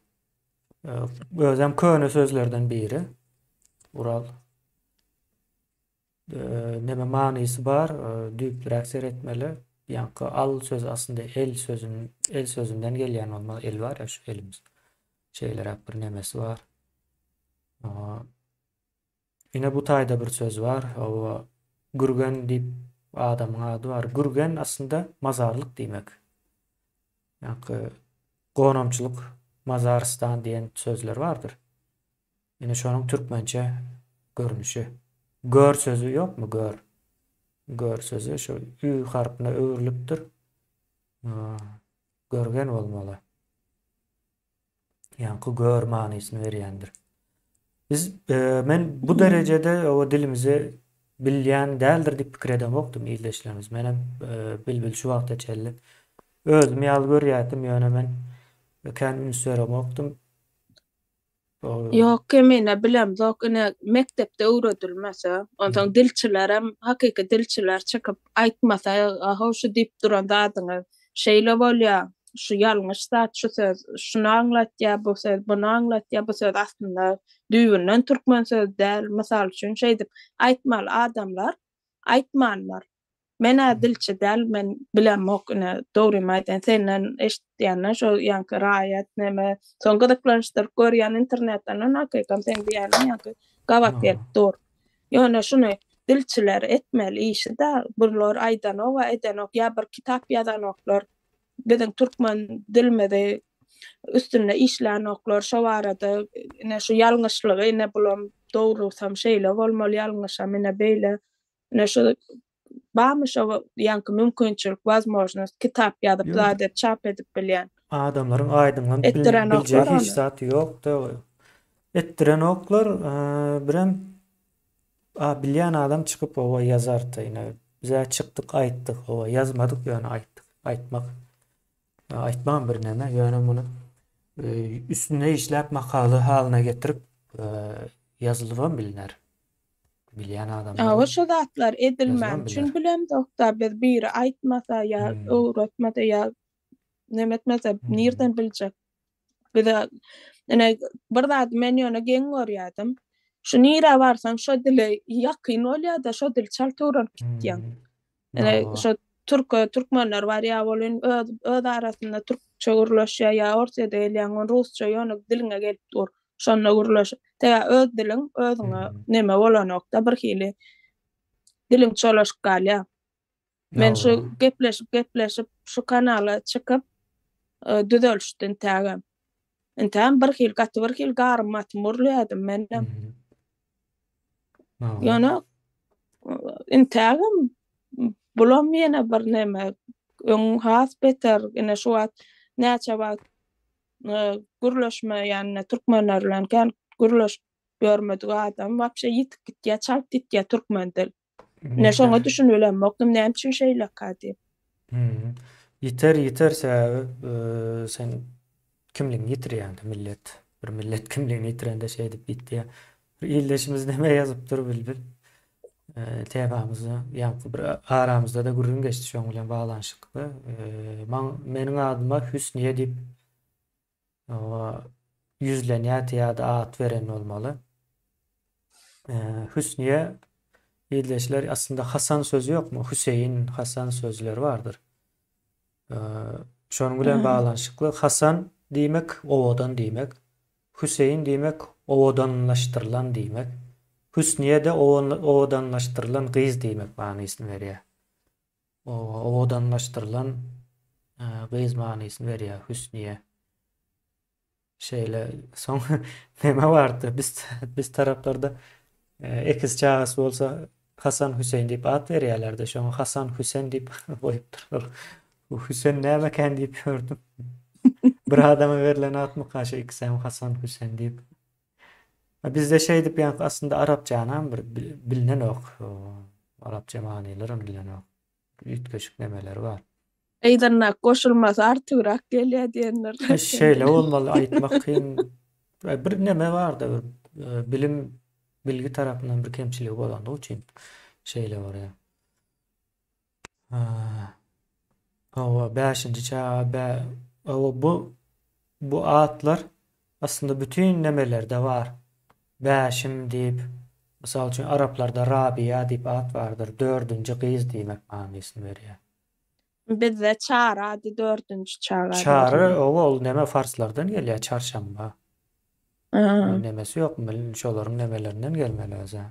Özem köne sözlerden biri. Ural. Neme manysy bar, düýplüräk seretmeli. Ýaňky al sözi aslynda el sözün, el sözünden gelýän bolmaly. El bar ýa şu elimiz. Şeýleräk bir nemesi bar. Ine bu taýda bir söz bar. Owa Gürgen diýip adamyň ady bar. Gürgen aslynda mazarlyk diýmek. Ýaňky gonamçylyk, mazarystan diýen sözler bardyr. Ine şonuň türkmençe görnüşi. Gör sözi ýokmy gör? Gör sözi şu ü harpyna öwrülipdir. Görgen bolmaly. Ýaňky gör manysyny berýändir. Biz e, men bu derejede o dilimizi bilýän däldir diýip pikir edemokdym ildeşlerimiz. Menem e, bilbil şu wagta çenli özüm ýaly görýärdim, ýöne men kän üns beremokdym. Ýok, kemine bilemzok, ine mekdepde öwredilmese, onsoň dilçilerem, hakyky dilçiler çykyp aýtmasa, ahow şu diýip duran zadyňyz şeýle bolýa, şu ýalňyş zat, şu söz şuny aňlatýa, bu söz buny aňlatýa, bu söz aslynda düýbünden türkmen sözi däl, mysal üçin, şeýdip aýtmaly adamlar aýtmanlar. Men-ä dilçi däl, men bilemok ine dogrymy aýdaýyn senden eşitýände şo ýaňky raýat neme soň gyzyklanyşdyryp görýän internetden ony hakykam seň diýýäniň ýaňky gabat gelip dur. Ýöne şuny dilçiler etmeli işi-dä bular aýdanok-a edenok ýa bir kitap ýazanoklar biziň türkmen dilimizi üstünde işlänoklar şo barada ine şu ýalňyşlygy ine bulam dogrusam şeýle bolmaly ýalňyşam ine beýle Ine şu barmy şo ýaňky mümkinçilik, wazmožnost, kitap ýazyp, zat edip, çap edip bilýän. Adamlaryň aýdyňlanyp biljek hiç zat ýok-da. Etdirenoklar, birem a bilýän adam çykyp oba ýazardy. Ine bizä çykdyk aýtdyk, oba ýazmadyk ýöne aýtdyk. Aýtmak aýtmagam bir neme, ýöne muny üstünde işläp makala halyna getirip ýazylybam bilner. Bilýän adamlar. Hawa şo zatlar edilmäni üçin bilemzokda biz biri aýtmasa ýa öwretmese ýa neme etmese nirden biljek. Bize ine bir zady men ýöne geň görýädim. Şu nirä barsaň şo dile ýakyn bolýar-da, şo dili çalt öwrenip gitýäň. Ine, şo türke, türkmenler barýar welin öz öz arasynda türkçe gürleşýär ýa Orsýede gelýäň welin rusça ýöne diliňe gelip dur. Şonda gürleş. Sebäbi öz diliň özüňe neme bolanok-da birhili diliň çolaşyp galýar. Men şu gepleşip gepleşip şu kanala çykyp düzelişdi intägem. Intägem bir hil gaty bir hil garym matym urulýardym menem. Ýöne intägem bulam ýene bir neme öň has beter ine şu wagt näçe wagt gürleşmeýän türkmenler bilen kän gürleşip ýörmedik adam wapşe ýitip gitýär çalt ýitýär türkmen dil. Ine şoňa düşünip bilemokdym näme üçin şeýleka diýip. Ýiter ýiter sebäbi sen kimligiňi ýitirýäňdä millet. Bir millet kimligini ýitirende şeýdip ýitýär. Bir ildeşimiz neme ýazypdyr Bilbil. Temamyzda ýaňky bir aramyzda-da gürrüň geçdi şoň bilen baglanyşykly. Maň meniň adyma Hüsniýe diýip ýüzlenýärdi ýa-da at beren bolmaly. Hüsniýe ildeşler aslynda Hasan sözi ýokmy? Hüseýin, Hasan sözleri bardyr. Şonuň bilen baglanyşykly Hasan diýmek owadan diýmek, Hüseýin diýmek owadanlaşdyrylan diýmek, Hüsniýe-de owadanlaşdyrylan gyz diýmek manysyny berýär. Owadanlaşdyrylan gyz manysyny berýär Hüsniýe. Şeýle soň neme bardy biz biz taraplarda ekiz çagasy bolsa Hasan Hüseýin diýip at berýärlerdi. Şoňa Hasan Hüsen diýip goýupdyrlar. Bu Hüsen nämekän diýip ýördüm. Bir adama berlen atmyka şu ikisem Hasan Hüsen diýip. Bizde şeýdip ýaňky aslynda arapçanam bir bilinenok. Arapça manylaram bilinenok. Üýtgeşik nemeleri bar. Yzyndaky goşulmasy artygrak gelýär diýendir. Şeýle bolmaly aýtmak kyn. Bir neme barda bir bilim bilgi tarapyndan bir kemçiligi bolandygy üçin şeýle bolýar. Hawa, bäşinji çaga bä hawa bu bu atlar aslynda bütin nemelerde bar. Bäşim diýip, mysal üçin araplarda Rabiýa diýip at bardyr, dördünji gyz diýmek manysyny berýär. Bizde Çary ady dördünji çaga Çary, berilýär. hawa ol neme farslardan gelýär, çarşamba. Nemesi ýok, şolaryň nemelerinden gelmeli özä.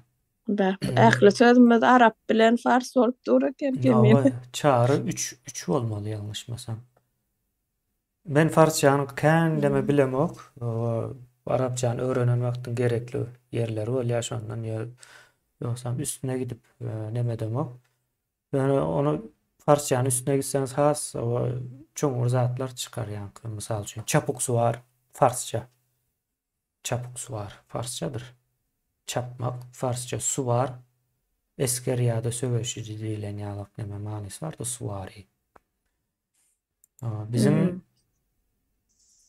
Bäh, ähli sözümiz arap bilen fars bolup dur eken kemine. Hawa, Çary üç, üç bolmaly ýalňyşmasam. Men farsçany kän deme bilemok. Arapçany öwrenen wagtyň gerekli ýerleri bolýar şondan ýogsam üstüne gidip neme edemok. Ýöne ony farsçany üstüne gitseňiz has çuňňur zatlar çykar ýaňky mysal üçin çapuksuwar farsça. Çapuksuwar farsçadyr. Çapmak farsça suwar esger ýa-da söweşiji diýlen ýalak neme manysy bardy suwari. Biziň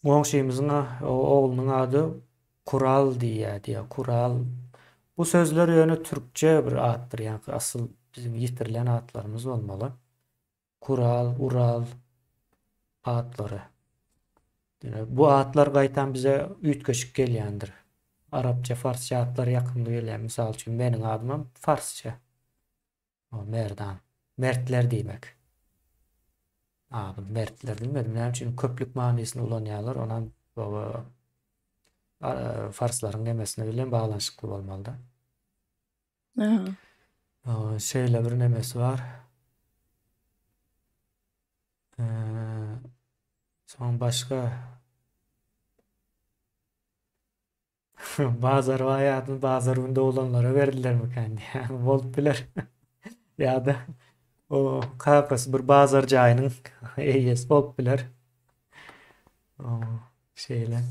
goňşymyzyň oglunyň ady Kural diýýär diýýär. Kural. Bu sözler ýöne türkçe bir atdyr, ýaňky asyl biziň ýitirilen atlarymyz bolmaly. Kural, Ural atlary. Bu atlar gaýtam bize üýtgeşik gelýändir. Arapça, farsça atlar ýakymly gelýär. Mysal üçin, meniň adymam farsça. Merdan. Mertler diýmek. Adym mertler bilmedim näme üçin köplük manysyny ulanýarlar onam farslaryň nemesine bilen baglanyşykly bolmalyda. Şeýle bir nemesi bar. Soň başga Bazarbaý adyny bazar gün doglanlara berdilermikän diýýän. Bolup biler. Ýa-da o kakasy bir bazar jaýynyň eýesi bolup biler. Şeýle.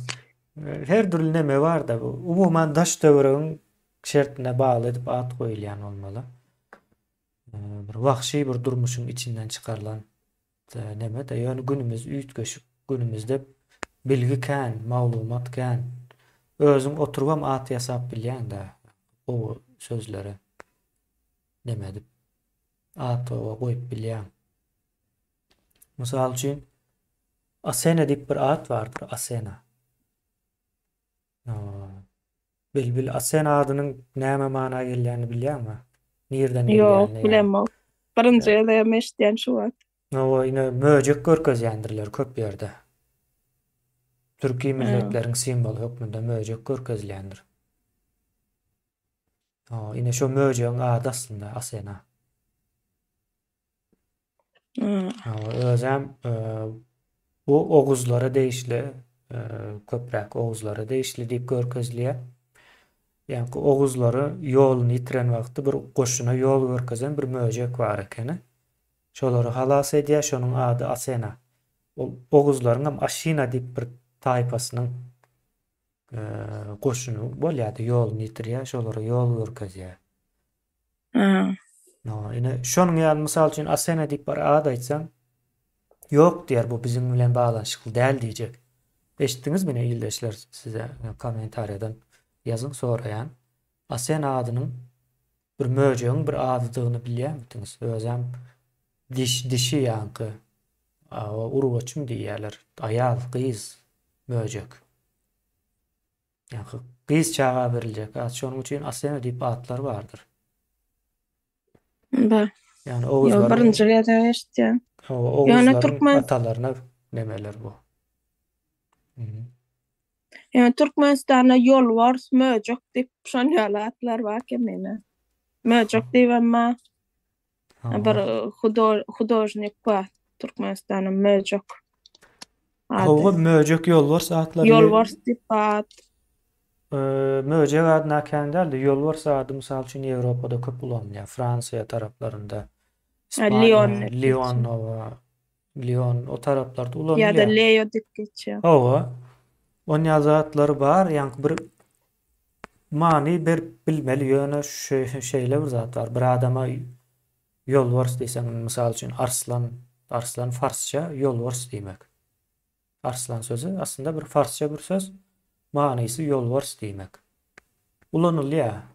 Her dürli neme bar-da bu. Umuman daş-töweregiň şertine bagly edip at goýulýan bolmaly. Bir wagşy bir durmuşyň içinden çykarylan Neme-de, ýöne günümiz üýtgeşik. Günümizde bilgi kän, maglumat kän. Özüň oturybam at ýasap bilýäň-dä. Gowy sözleri neme edip, at goýup bilýäň. Mysal üçin, Asena diýip bir at bardyr, Asena. Bilbil Asena adynyň näme mana gelýänini bilýäňmi? Nirden Ýok, gelýänini ýa? bilemok. Birinji gezegem eşidýän şu wagt. Hawa, ine möjek görkezýändirler köp ýerde. Türki milletleriň simwoly hökmünde möjek görkezilýändir. Hawa, ine şo möjegiň ady aslynda Asena. Hawa, özem bu oguzlara degişli, köpräk oguzlara degişli diýip görkezilýär. Ýaňky oguzlary ýoluny ýitiren wagty bir goşuna ýol görkezen bir möjek bar ekeni. Şolary halas edýär, şonuň ady Asena. Ol oguzlaryňam Aşina diýip bir taýpasynyň goşuny bolýardy, ýoluny ýitirýär, şolara ýol görkezýär. No, ine şonuň ýaly mysal üçin Asena diýip bir ad aýtsaň, ýok diýer bu biziň bilen baglanyşykly däl diýjek. Eşitdiňizmi ine ildeşler size kommentariýadan ýazyň soraýan. Asena adynyň bir möjegiň bir adydygyny bilýärmidiňiz? Özem diş dişi ýaňky urgaçym diýýärler. Aýal, gyz möjek. Ýaňky gyz çaga beriljek at. Şonuň üçin Asena diýip atlar bardyr. Ba. Ýagny Ýok, oguzlaryň birinji gezek eşitýän. Hawa, Ýöne oguzlaryň türkmen atalaryna nemeler bu. Mhm. Ýöne Türkmenistanda ýolbars, möjek diýip şon ýaly atlar bar kemine. Möjek diýibem bar. Bir Hawa. hudožnik bar Türkmenistanda möjek ady. Hawa, möjek ýolbars atlary Ýolbars diýip bar at. Möjek ady kän däldi. Ýolbars ady mysal üçin Ýewropada köp ulanylýar. Fransiýa taraplarynda, Lion Ispaniýa, diýip geçýär. Lion oba, Lion o taraplarda Ýa-da ulanylýar. Leo diýip geçýär. Hawa. Onýa zatlar bar, ýaňky bir many berip bilmeli, ýöne şeýle bir zat bar. Bir adama ýolbars diýseň, mysal üçin arslan, arslan farsça ýolbars diýmek. Arslan sözi aslynda bir farsça bir söz, manysy ýolbars diýmek. Ulanylýar.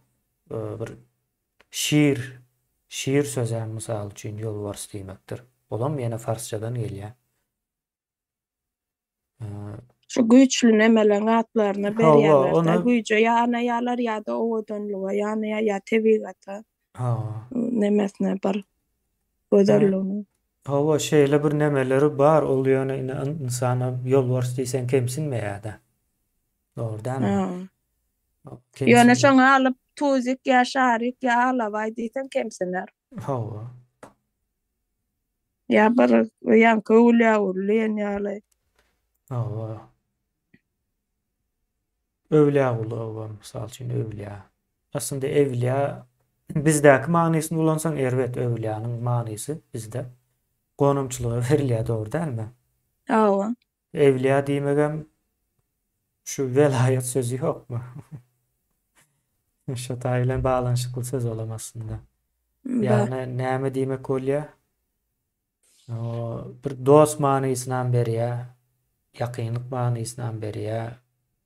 Bir şir, şir sözem mysal üçin ýolbars diýmekdir. Olam ýene farsçadan gelýär. Şu güýçli nemeleň atlaryny Hawa, berýärler-dä. ony Güýje ýanaýarlar ýa-da owadanlyga ýanaýar ýa tebigata Hawa. nemesine bir gözelligine. Hawa, şeýle bir nemeleri bar, ol ýöne ine ynsana ýolbars diýseň kemsinmeýär-dä. Dogry dälmi? Ha. Ýöne şoňa alyp tuzik ýa şarik ýa alabaý diýseň kemsiner. Hawa. Ýa bir ýaňky öwülýäguly diýen ýaly. Hawa. Öwlýaguly oba, mysal üçin, öwlýa. Aslynda ewlýa bizdäki manysyny ulansaň erbet öwlýanyň manysy bizde gonamçylyga berilýär dogry dälmi? Hawa. Ewlýa diýmegem şu welaýat sözi ýokmy? Şo taý bilen baglanyşykly söz olam aslynda. Ýagny näme diýmek bolýar? Bir dost manysynam berýär, ýakynlyk manysynam berýär.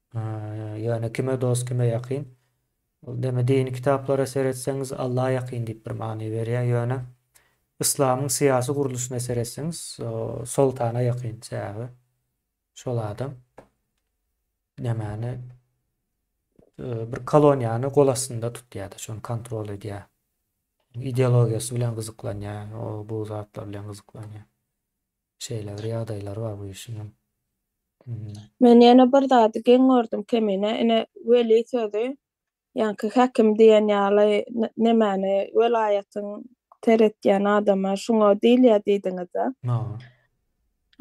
Ýöne kime dost, kime ýakyn? Ol deme dini kitaplara seretseňiz Alla ýakyn diýip bir many berýär. Ýöne yslamyň syýasy gurluşyna seretseňiz, soltana ýakyn sebäbi şol adam nämäni bir koloniýany gol astynda tutýar-da, şony kontrol edýär. Ideologiýasy bilen gyzyklanýar, o bu zatlar bilen gyzyklanýar. Şeýle bir ýagdaýlar bar bu işiň. Men ýene bir zady geň gördüm Kemine, ine weli sözi ýaňky häkim diýen ýaly nemäni welaýatyň seretýän adama şuňa diýilýär diýdiňiz-de.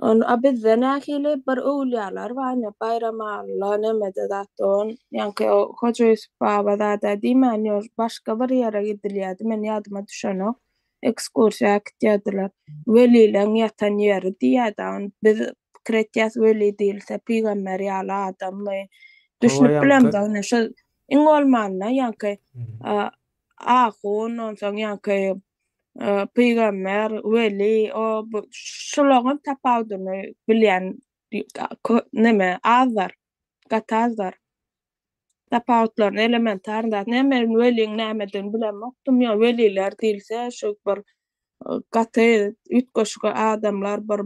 On a bizde nähili bir öwülýalar bar ine Baýramalla nemede zat on ýaňky o Hoja Ýusup baba zada diýmän ýör başga bir ýere gidilýärdi men ýadyma düşenok ekskursiýa äkitýärdiler welileň ýatan ýeri diýýärdi on biz pikir etýäs weli diýilse pygamber ýaly adammy düşünip bilemzok ine şu iň bolmanda ýaňky ahun onsoň ýaňky pygamber, weli, o bu şularyň tapawudyny bilýän neme azlar, gaty azlar. Tapawutlaryny elementar zat. Näme weliň nämedigini bilemokdym. Ýa weliler diýilse şu bir gaty üýtgeşik adamlar bir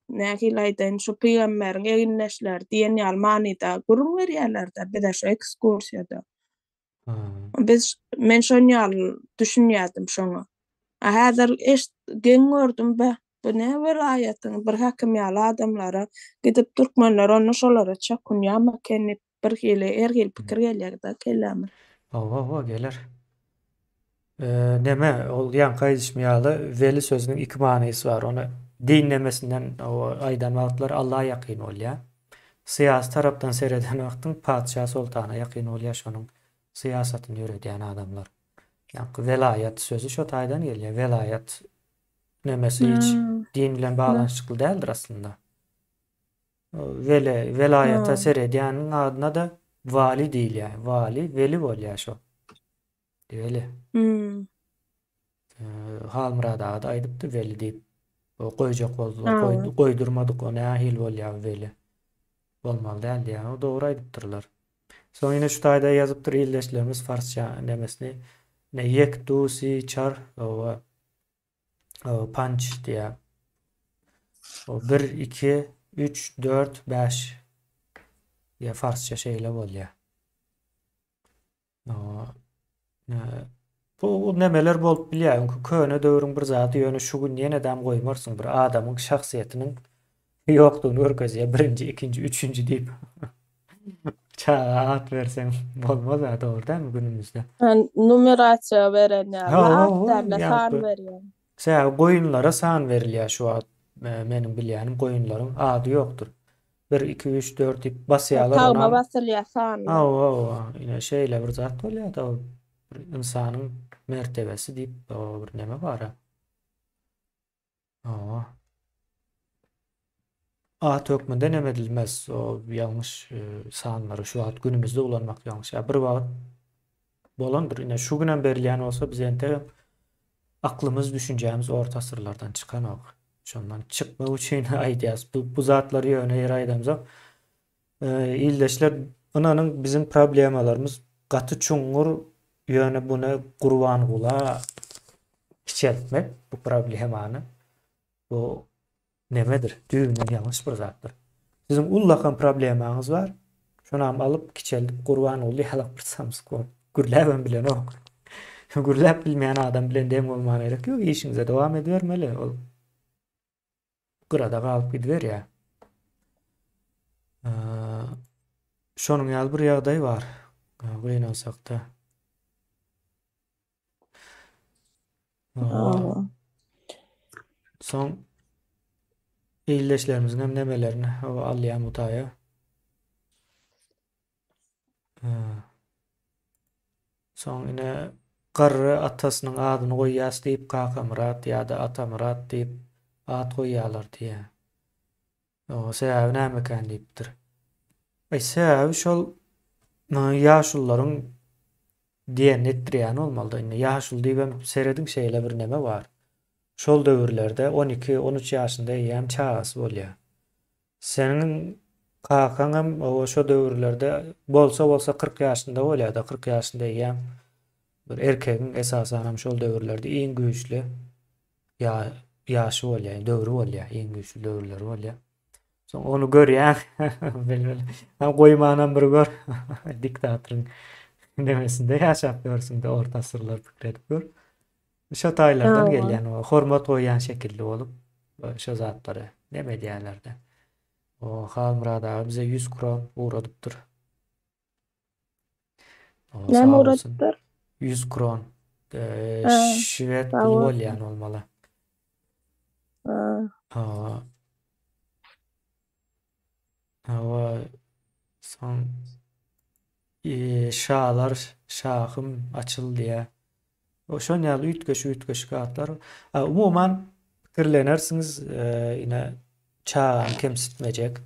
nähili aýdaýyn şu pygamberiň egindeşleri diýen ýaly manyda gürrüň berýärler-de bize şu ekskursiýada. Biz men şon ýaly düşünýärdim şoňa. A häzir eş geň gördüm be, bu ne welaýatyň bir häkim ýaly adamlara gidip türkmenler onda şolara çokunýarmyken diýip bir hili her hili pikir gelýär-de kelläme. Hawa, hawa, geler. Neme, ol ýaňky aýdyşym ýaly weli sözüniň iki manysy bar. Ony din nemesinden aýdan wagtlary Alla ýakyn bolýar. Syýasy tarapdan sereden wagtyň patyşa soltana ýakyn bolýar şonuň syýasatyny ýöredýän adamlar. Ýaňky welaýat sözi şo taýdan gelýär. Welaýat nemesi hiç din bilen baglanyşykly däldir aslynda. Wele, welaýata seredýäniň adyna-da wali diýilýär. Wali, weli bolýar şo. Weli. Hmm. Halmyrat aga-da aýdypdy weli diýip. Goýjak boldular, goýdurmadyk, o nähili bolýar weli. Bolmaly däl diýýär. O dogry aýdypdyrlar. Soň ýene şu taýda ýazypdyr ildeşlerimiz farsça nemesini. Ne ýek, du, si, çar, owa, panç diýýär. O 1, 2, 3, 4, 5 diýýär farsça şeýle bolýar. Bu nemeler bolup bilýär. Öňki köne döwrüň bir zady ýöne şu gün ýenedem goýmarsyň bir adamyň şahsyýetiniň ýokdugyny görkezýär. Birinji, ikinji, üçünji diýip. Çaga at berseň bolmaz ha dogry dälmi günümizde? Numerasiýa beren ýaly at däl-de san berýär. Sebäbi goýunlara san berilýär şu wagt meniň bilýänim goýunlaryň ady ýokdur. Bir, iki, üç, dört diýip basýarlar onam. Tagma basylýar sanlar. Hawa, hawa. Ine şeýle bir zat bolýar-da ol bir ynsanyň mertebesi diýip bir neme bar-a. Hawa. At hökmünde neme edilmez. O ýalňyş sanlary şu wagt günümizde ulanmak ýalňyş. Ýa bir wagt bolandyr. Ine şu günem berilýän bolsa biz entegem Aklymyz, düşünjämiz orta asyrlardan çykanok. Şondan çykmak üçin aýdýas. Bu, bu zatlary ýöne ýere aýdamzok. Ildeşler, ynanyň biziň problemalarymyz gaty çuňňur, ýöne buny Gurbangula kiçeltmek bu problemany bu Nemedir, düýbünden ýalňyş bir zatdyr. Siziň ullakan problemaňyz bar, şonam alyp kiçeldip Gurbanguly ýalak bir samsyk bolup gürläbem bilenok. Gürläp bilmeýän adam bilen deň bolmaga gerek ýok, işiňize dowam edibermeli, ol gyrada galyp gidiberýär. Şonuň ýaly bir ýagdaý bar, gynansakda. Hawa. Soň ildeşlerimiziň hem nemelerini hawa alýan bu taýa. Soň ine garry atasynyň adyny goýýas diýip Kakamyrat ýa-da Atamyrat diýip at goýýarlar diýýär. Oňa sebäbi nämekän diýipdir. Aý sebäbi şol ýaşulularyň diýenini etdirýäni bolmalyda. Indi ýaşuly diýibem serediň şeýle bir neme bar. Şol döwürlerde on iki, on üç ýaşynda eýýäm çagasy bolýar. Seniň kakaňam oba şo döwürlerde bolsa-bolsa 40 ýaşynda bolýar-da, 40 ýaşynda eýýäm bir erkegiň esasanam şol döwürlerde iň güýçli ýa ýaşy bolýar, döwri bolýar, iň güýçli döwürleri bolýar. Soň ony görýän, bilbil. Ha goýmanam bir gör. Diktatoryň nemesinde ýaşap ýörsüň-de, orta asyrlar pikir edip gör. Şo taýlardan gelýän o hormat goýýan şekilli bolup, şo zatlary neme edýärler-de. O Halmyrat aga bize 100 kron ugradypdyr. Näme ugradypdyr? 100 kron. Şwed puly bolýan bolmaly. Hawa. Hawa. Soň şalar şahym açyl diýä. O şon ýaly üýtgeşik-üýtgeşik atlar. Umuman pikirlenersiňiz, ine çagany kemsitmejek.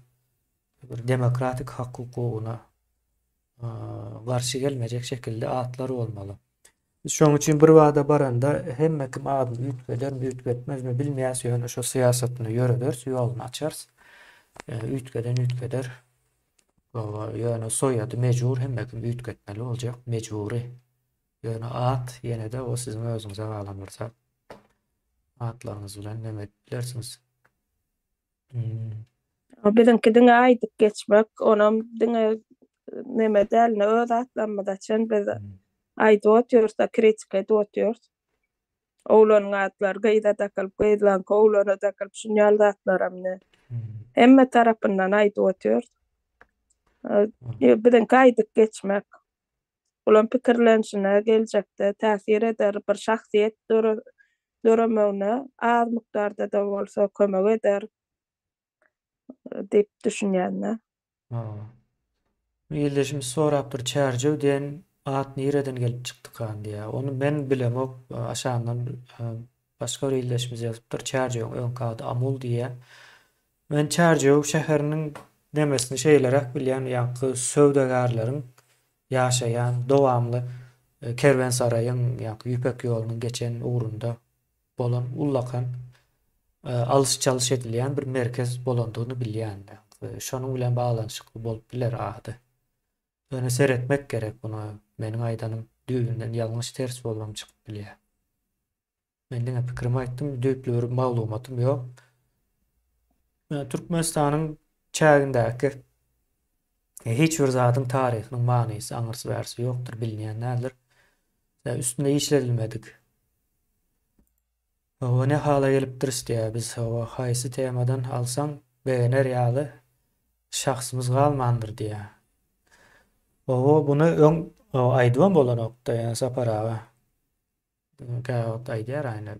bir demokratik hak-hukugyna garşy gelmejek şekilde atlar bolmaly. Biz şonuň üçin bir bada baranda hemme kim adyny üýtgedermi, üýtgetmezmi bilmeýäs, ýöne şo syýasatyny ýörederis, ýoluny açarys. Üýtgeden üýtgeder. Ýöne soýady mejbur hemme kim üýtgetmeli boljak, mejbury. Ýöne at ýene-de o siziň özüňize galan bir zat. Atlaryňyz bilen neme edip bilersiňiz. Biziňki diňe aýdyp geçmek, onam diňe neme däl, öz atlarymyza çen biz. Aýdyp otyrys-da, kritika edip otyrys. Oglanyň atlary gyza dakylyp, gyzlaryňky oglana dakylyp, şuny ýaly zatlaram ine. Hemme tarapyndan aýdyp otyrys. Biziňki aýdyp geçmek. Olaň pikirlenişine geljekde täsir eder, bir şahsyýet döremegine az mukdarda-da bolsa kömek eder diýip düşünýän-de. Ildeşimiz sorapdyr, Çärjew diýen at nireden gelip çykdykan diýýär. Ony men bilemok, aşagyndan başga bir ildeşimiz ýazypdyr, Çärjewiň öňki ady Amul diýýär. Men Çärjew şäheriniň nemesini şeýleräk bilýän, ýaňky söwdagärleriň ýaşaýan dowamly kerwensaraýyň, ýaňky Ýüpek ýolunyň geçen ugrunda bolan ullakan alyş-çalyş edilýän bir merkez bolandygyny bilýän. Şonuň bilen baglanyşykly bolup biler ady. Ýöne seretmek gerek buna. Meniň aýdanym düýbünden ýalňyş ters bolubam çykyp bilýär. Men diňe pikrimi aýtdym, düýpli bir maglumatym ýok. Türkmenistanyň çägindäki hiç bir zadyň taryhynyň manysy, aňyrsy-bärsi ýokdur, bilinýän däldir. Üstünde işledilmedik. Hawa, ne hala gelipdiris diýýär biz, hawa, haýsy temadan alsaň begener ýaly şahsymyz galmandyr diýýär. Hawa, buny öň aýdybam bolanokdy, ýa Sapar aga. Käwagt aýdýar aýna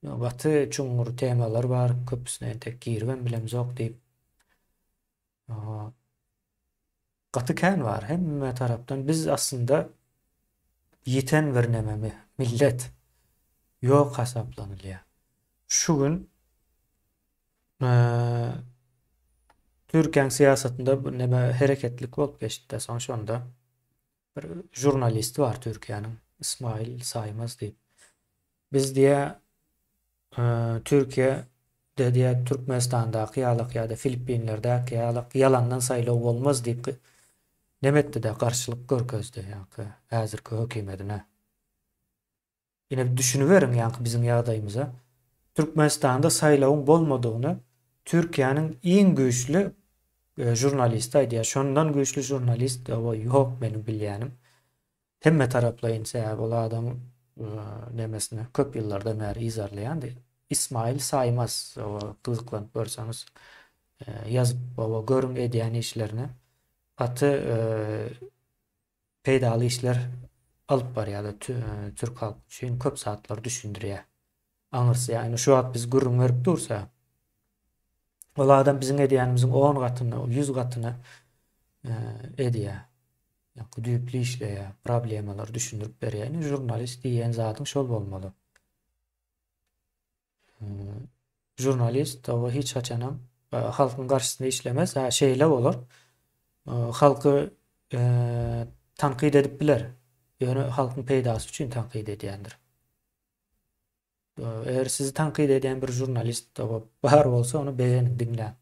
gaty çuňňur temalar bar, köpüsine entek giribem bilemzok diýip. Gaty kän bar hemme tarapdan. Biz aslynda ýiten bir neme millet. Ýok hasaplanylýar. Şu gün Türkiýäň syýasatynda bu neme hereketlik bolup geçdi-de soň şonda. Bir žurnalisti bar Türkiýäniň Ismail Saýmaz diýip. Biz diýä Türkiýede diýä Türkmenistandaky ýalak ýa-da Filippinlerdäki ýalak ýalandan saýlaw bolmaz diýip neme etdi-de garşylyk görkezdi ýaňky häzirki hökümetine. Ine düşüniberiň ýaňky biziň ýagdaýymyza. Türkmenistanda saýlawyň bolmadygyny Türkiýäniň iň güýçli žurnalisti aýdýar. Şondan güýçli žurnalist ýok meniň bilýänim. Hemme taraplaýyn sebäbi ol adam nemesini köp ýyllardan bäri yzarlaýandy. Ismail Saýmaz gyzyklanyp görseňiz ýazyp görüň edýän işlerini. Gaty peýdaly işler alyp barýar türk halky üçin köp zatlary düşündirýär. Aňyrsy ýagny şu wagt biz gürrüň berip dursa ol adam biziň edýänimiziň 10 gatyny, 100 gatyny edýär. Ýa düýpli işleýär, problemalary düşündirip berýär. Indi žurnalist diýen zadyň şol bolmaly. Žurnalist o hiç haçanam halkyň garşysynda işlemez. Ha şeýle bolar. Halky tankyt edip biler. Ýöne halkyň peýdasy üçin tankyt edýändir. Eger sizi tankyt edýän bir žurnalist bar bolsa, ony begeniň, diňläň.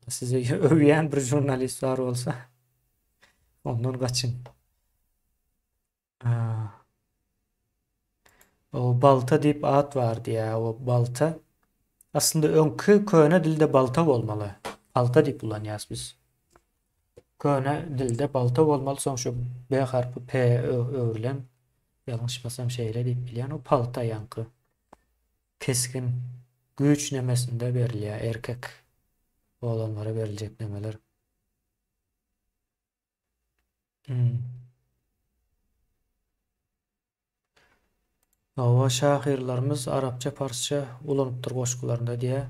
Sizi öwýän bir žurnalist bar bolsa, ondan gaçyň. O balta diýip at bar diýýär. O balta aslynda öňki köne dilde balta bolmaly. Palta diýip ulanýarys biz. Köne dilde balta bolmaly, soň şu B harpy P öwrülen. Ýalňyşmasam şeýle diýip bilýän. O palta ýaňky kesgin güýç nemesinde berilýär erkek oglanlara beriljek nemeler. Hmm. Hawa, şahyrlarymyz arapça, parsça ulanypdyr goşgularynda diýýär.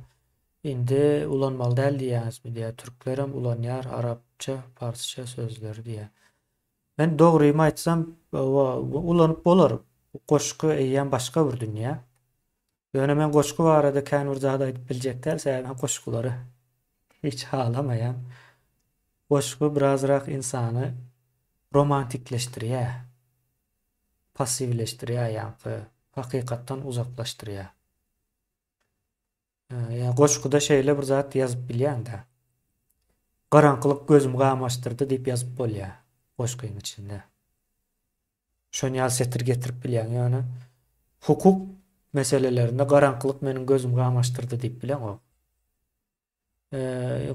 Indi ulanmaly däl diýýäňizmi diýýär. Türklerem ulanýar arapça, parsça sözleri diýýär. Men dogrymy aýtsam, hawa, ulanyp bolar. Goşgy eýýäm başga bir dünýä. Ýöne men goşgy barada kän bir zat aýdyp biljek däl, sebäbi men goşgulary hiç halamaýan. Goşgy birazrak ynsany romantikleşdirýär, passiwleşdirýär, ýaňky hakykatdan uzaklaşdyrýar. Ýa goşguda şeýle bir zat ýazyp bilýäň-dä. Garaňkylyk gözümi gamaşdyrdy diýip ýazyp bolýar goşgyň içinde. Şon ýaly setir getirip bilýäň ýöne hukuk meselelerinde garaňkylyk meniň gözümi gamaşdyrdy diýip bileňok.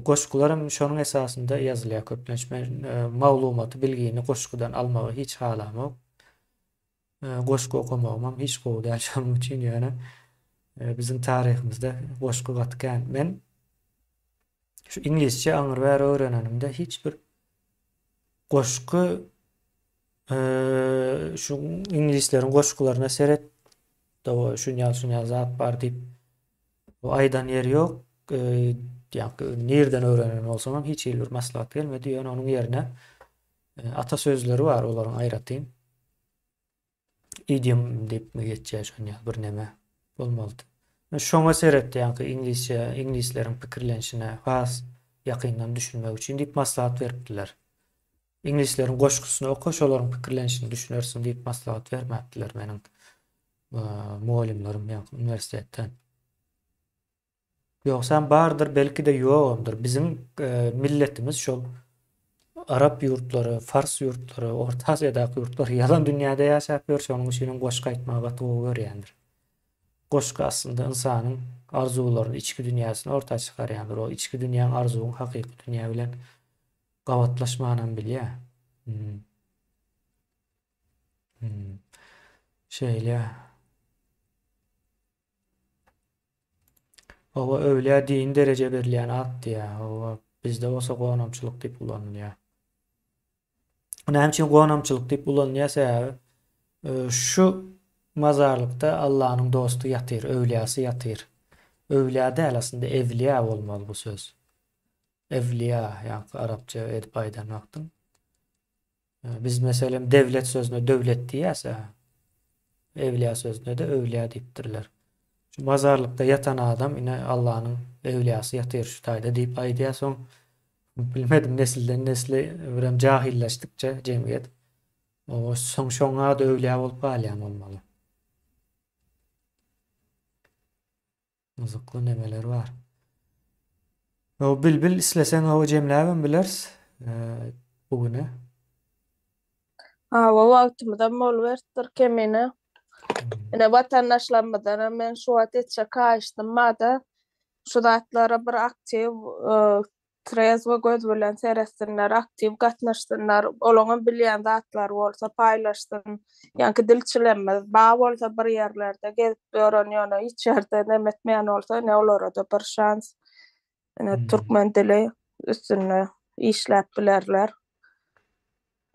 Goşgular hem şonuň esasynda ýazylýar köplenç. Men maglumaty, bilgini goşgudan almagy hiç halamok. Goşgy okamagymam hiç gowy däl şonuň üçin ýöne biziň taryhymyzda goşgy gaty kän. Men şu iňlisçe aňry bäri öwrenenimde hiç bir goşgy şu iňlisleriň goşgularyna seret şun ýaly şun ýaly zat bar diýip aýdan ýeri ýok. Ýa-da nirden öwrenen bolsam hem hiç hili bir maslahat gelmedi. Ýöne onuň ýerine Ata sözleri bar olaryň aýratyn. Idiom diýipmi geçýär şonýa bir neme bolmalydy. Şoňa seret ýaňky iňlisçe iňlisleriň pikirlenişine has ýakyndan düşünmek üçin diýip maslahat beripdiler. Iňlisleriň goşgusyny oka şolaryň pikirlenişini düşünersiň diýip maslahat bermäpdiler meniň mugallymlarym ýaňky uniwersitetden. Ýogsam bardyr, belki-de ýogamdyr. Biziň milletimiz şol arap ýurtlary, fars ýurtlary, Orta Aziýadaky ýurtlar ýalan dünýäde ýaşap ýör, şonuň üçin hem goşgy aýtmagy gaty gowy görýändir. Goşgy aslynda ynsanyň arzuwlaryny, içki dünýäsini orta çykarýandyr. O içki dünýäň, arzuwyň hakyky dünýä bilen gabatlaşmanam bilýär. Hmm. Hmm. Şeýle. Hawa öwlüýä dini dereje berilýän at diýýär. Hawa bizde bolsa gonamçylyk diýip ulanylýar. Näme üçin gonamçylyk diýip ulanylýar? Sebäbi e, şu mazarlykda Allanyň dosty ýatyr, öwlüýasy ýatyr. Öwlüýä däl aslynda ewliýa bolmaly bu söz. Ewliýa, ýa arapça edip aýdan wagtyň. Biz meselem dewlet sözüne döwlet diýýäs-ä. Ewliýa sözüne-de öwliýa diýipdirler. Şu mazarlykda ýatan adam ine Allanyň ewliýasy ýatyr şu taýda diýip aýdýar soň bilmedim nesilden nesle birem jahyllaşdykça jemgyýet soň şoňa-da öwliýa bolup galýan bolmaly. Gyzykly nemeler bar. O bilbil isleseň hawa jemläbem bileris bu güne. Hawa wagtymyzam boluberipdir kemine. Ine watandaşlarymyzdanam men şu wagt etjek haýyştym barda şu zatlara bir aktiw trezwo göz bilen seretsinler, aktiw gatnaşsynlar, olaňam bilýän zatlary bolsa paýlaşsyn. Ýaňky dilçilerimiz bar bolsa bir ýerlerde gezip ýören ýöne hiç ýerde neme etmeýän bolsa ine olara-da bir şans. Ine türkmen dili üstünde işläp bilerler.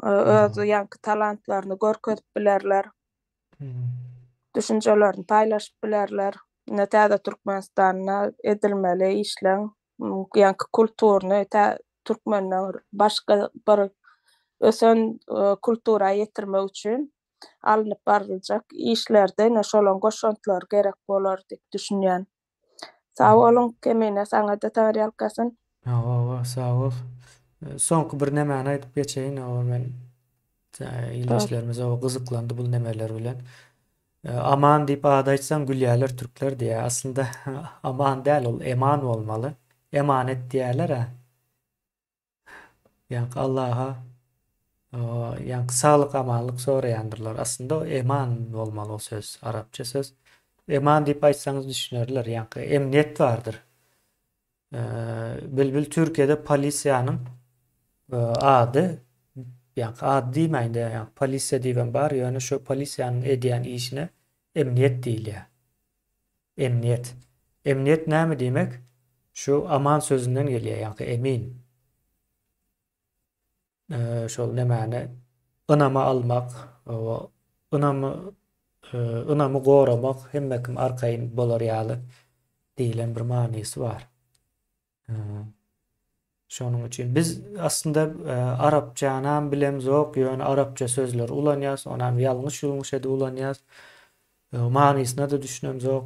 Öz ýaňky talantlaryny görkezip bilerler. Düşünjelerini paýlaşyp bilerler. Ine täze Türkmenistanda edilmeli işleň ýaňky kulturyny tä türkmenden başga bir ösen kultura ýetirmek üçin alnyp baryljak işlerde ine şolaň goşantlary gerek bolar diýip düşünýän. Sag boluň Kemine saňada Taňryýalkasyn. Hawa sag bol. Soňky bir nemäni aýdyp geçeýin hawa men ildeşlerimiz hawa gyzyklandy bul nemeler bilen. Aman diýip ad aýtsaň gülýärler türkler diýýär. Aslynda aman däl ol eman bolmaly. Emanet diýýärler-ä. Ýaňky Allaha ýaňky saglyk amanlyk soraýandyrlar. Aslynda o eman bolmaly o söz, arapça söz. Eman diýip aýtsaňyz düşünerler. Ýaňky emniýet bardyr. Bilbil Türkiýede polisiýanyň ady ýaňky ady diýmäýin-de ýaňky polisiýa diýibem bar, ýöne şo polisiýanyň edýän işine emniýet diýilýär. Emniýet. Emniýet näme diýmek? Şu aman sözünden gelýär, ýaňky emin. Şol nemäni ynama almak, ynamy ynamy goramak, hemme kim arkaýyn bolar ýaly diýlen bir manysy bar. Şonuň üçin biz aslynda arapçanam bilemzok, ýöne arapça sözleri ulanýas, onam ýalňyş-ýulňuş edip ulanýas. Manysyna-da düşünemzok.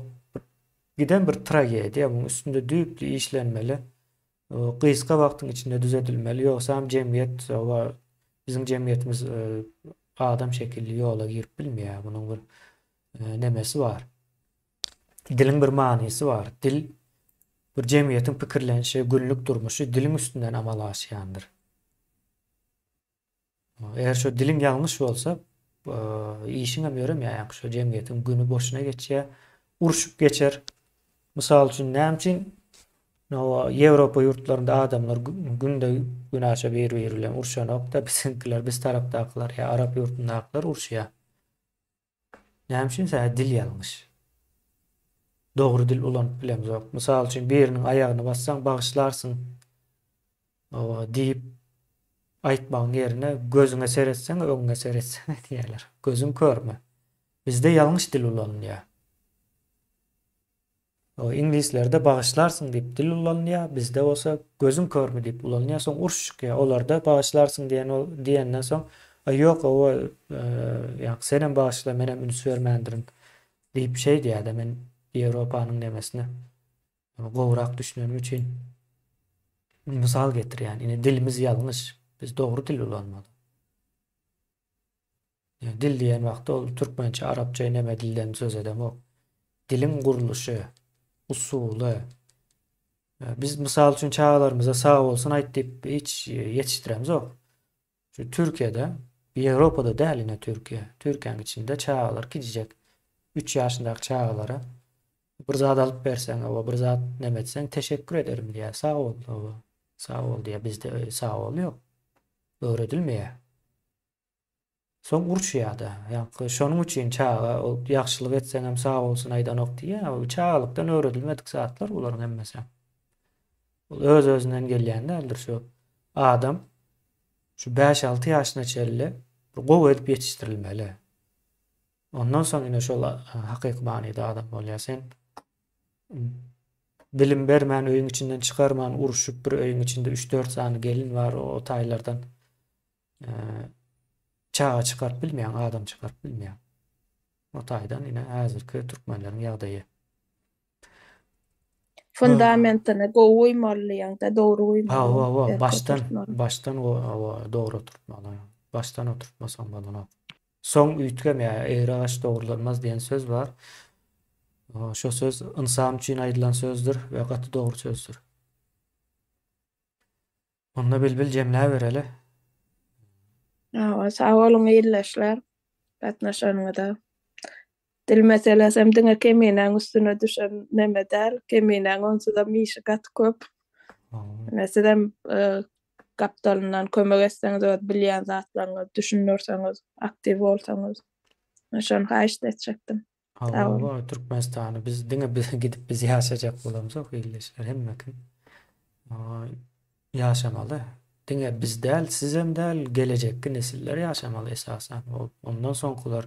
Giden bir tragediýa, munuň üstünde düýpli işlenmeli. Gysga wagtyň içinde düzedilmeli, ýogsam jemgyýet biziň jemgyýetimiz adam şekilli ýola girip bilmeýär. Munuň bir nemesi bar. Diliň bir manysy bar. Dil bir jemgyýetiň pikirlenişi, günlük durmuşy diliň üstünden amala aşýandyr. Eger şo diliň ýalňyş bolsa, işiňem ýöremeýär, ýaňky şo jemgyýetiň güni boşuna geçýär, urşup geçer. Mysal üçin, näme üçin Ýewropa ýurtlarynda adamlar günde günaşa bir-biri bilen urşanok-da, biziňkiler, biz tarapdakylar ýa arap ýurdundakylar uruşýar. Näme üçin? Sebäbi dil ýalňyş. Dogry dil ulanyp bilemzok. Mysal üçin biriniň aýagyny bassaň bagyşlarsyň diýip aýtmagyň ýerine gözüňe seretseň öňüňe seretseň diýýärler. Gözüň körmi? Bizde ýalňyş dil ulanylýar. Iňlislerde bagyşlarsyň diýip dil ulanylýar, bizde bolsa gözüň körmi diýip ulanylýar, soň uruş çykýar. Olarda bagyşlarsyň diýen diýenden soň, aý ýok owa ýaňky senem bagyşla menem üns bermändirin diýip şeý diýýärde men Ýewropanyň nemesine gowurak düşünenim üçin mysal getirýän. Ine dilimiz ýalňyş. Biz dogry dil ulanmaly. Dil diýen wagtda ol türkmençe, arapça neme dilden söz edemok. Diliň gurluşy, usuly. Biz mysal üçin çagalarymyza sag bolsun aýt diýip hiç ýetişdiremzok. Şu Türkiýede, Ýewropada däl ine Türkiýe. Türkiýäniň içinde çagalar kiçijek 3 ýaşyndaky çagalara bir zat alyp berseň, oba bir zat neme etseň teşekkür ederim diýýär. Sag bol, oba. Sag bol diýýär. Bizde sag bol ýok. Öwredilmeýär. Soň uruşýada. Ýaňky şonuň üçin çaga ol ýagşylyk etseňem sag bolsun aýdanok diýýä. Ol çagalykdan öwredilmedik zatlar bularyň hemmesi. Ol öz-özünden gelýän däldir şu adam şu 5-6 ýaşyna çenli bir gowy edip ýetişdirilmeli. Ondan soň ine şol hakyky manyda adam bolýar. Sen bilim bermän öýüň içinden çykarman uruşyp bir öýüň içinde 3-4 sany gelin bar o taýlardan çaga çykaryp bilmeýän, adam çykaryp bilmeýän. O taýdan ine häzirki türkmenleriň ýagdaýy. Fundamentini gowy guýmaly diýýäňdä, dogry guýmaly. Hawa, hawa, başdan, başdan hawa, dogry oturtmaly. Başdan oturtmasaň bolanok. Soň üýtgemeýär, egri agaç dogrulanmaz diýen söz bar. Şo söz ynsan üçin aýdylan sözdür we gaty dogry sözdür. Onda Bilbil jemläbereli. Hawa, sag boluň ildeşler gatnaşanyňyza. Dil meselesem diňe Keminäň üstüne düşen neme däl. Keminäň onsuzam işi gaty köp. Ine sizem gapdalyndan kömek etseňiz öz bilýän zatlaryňyzy düşündirseňiz, aktiw bolsaňyz. Men şony haýyşt etjekdim. Hawa, Türkmenistany biz diňe biz gidip biz ýaşajak bolamzok ildeşler hemme kim ýaşamaly. Diňe biz däl, sizem däl, gelejekki nesiller ýaşamaly esasan. Ondan soňkular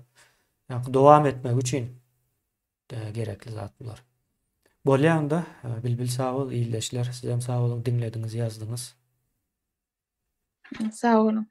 ýa dowam etmegi üçin gerekli zat bular. Bolýa onda, Bilbil sag bol, ildeşler sizem sag boluň diňlediňiz, ýazdyňyz. Sag boluň.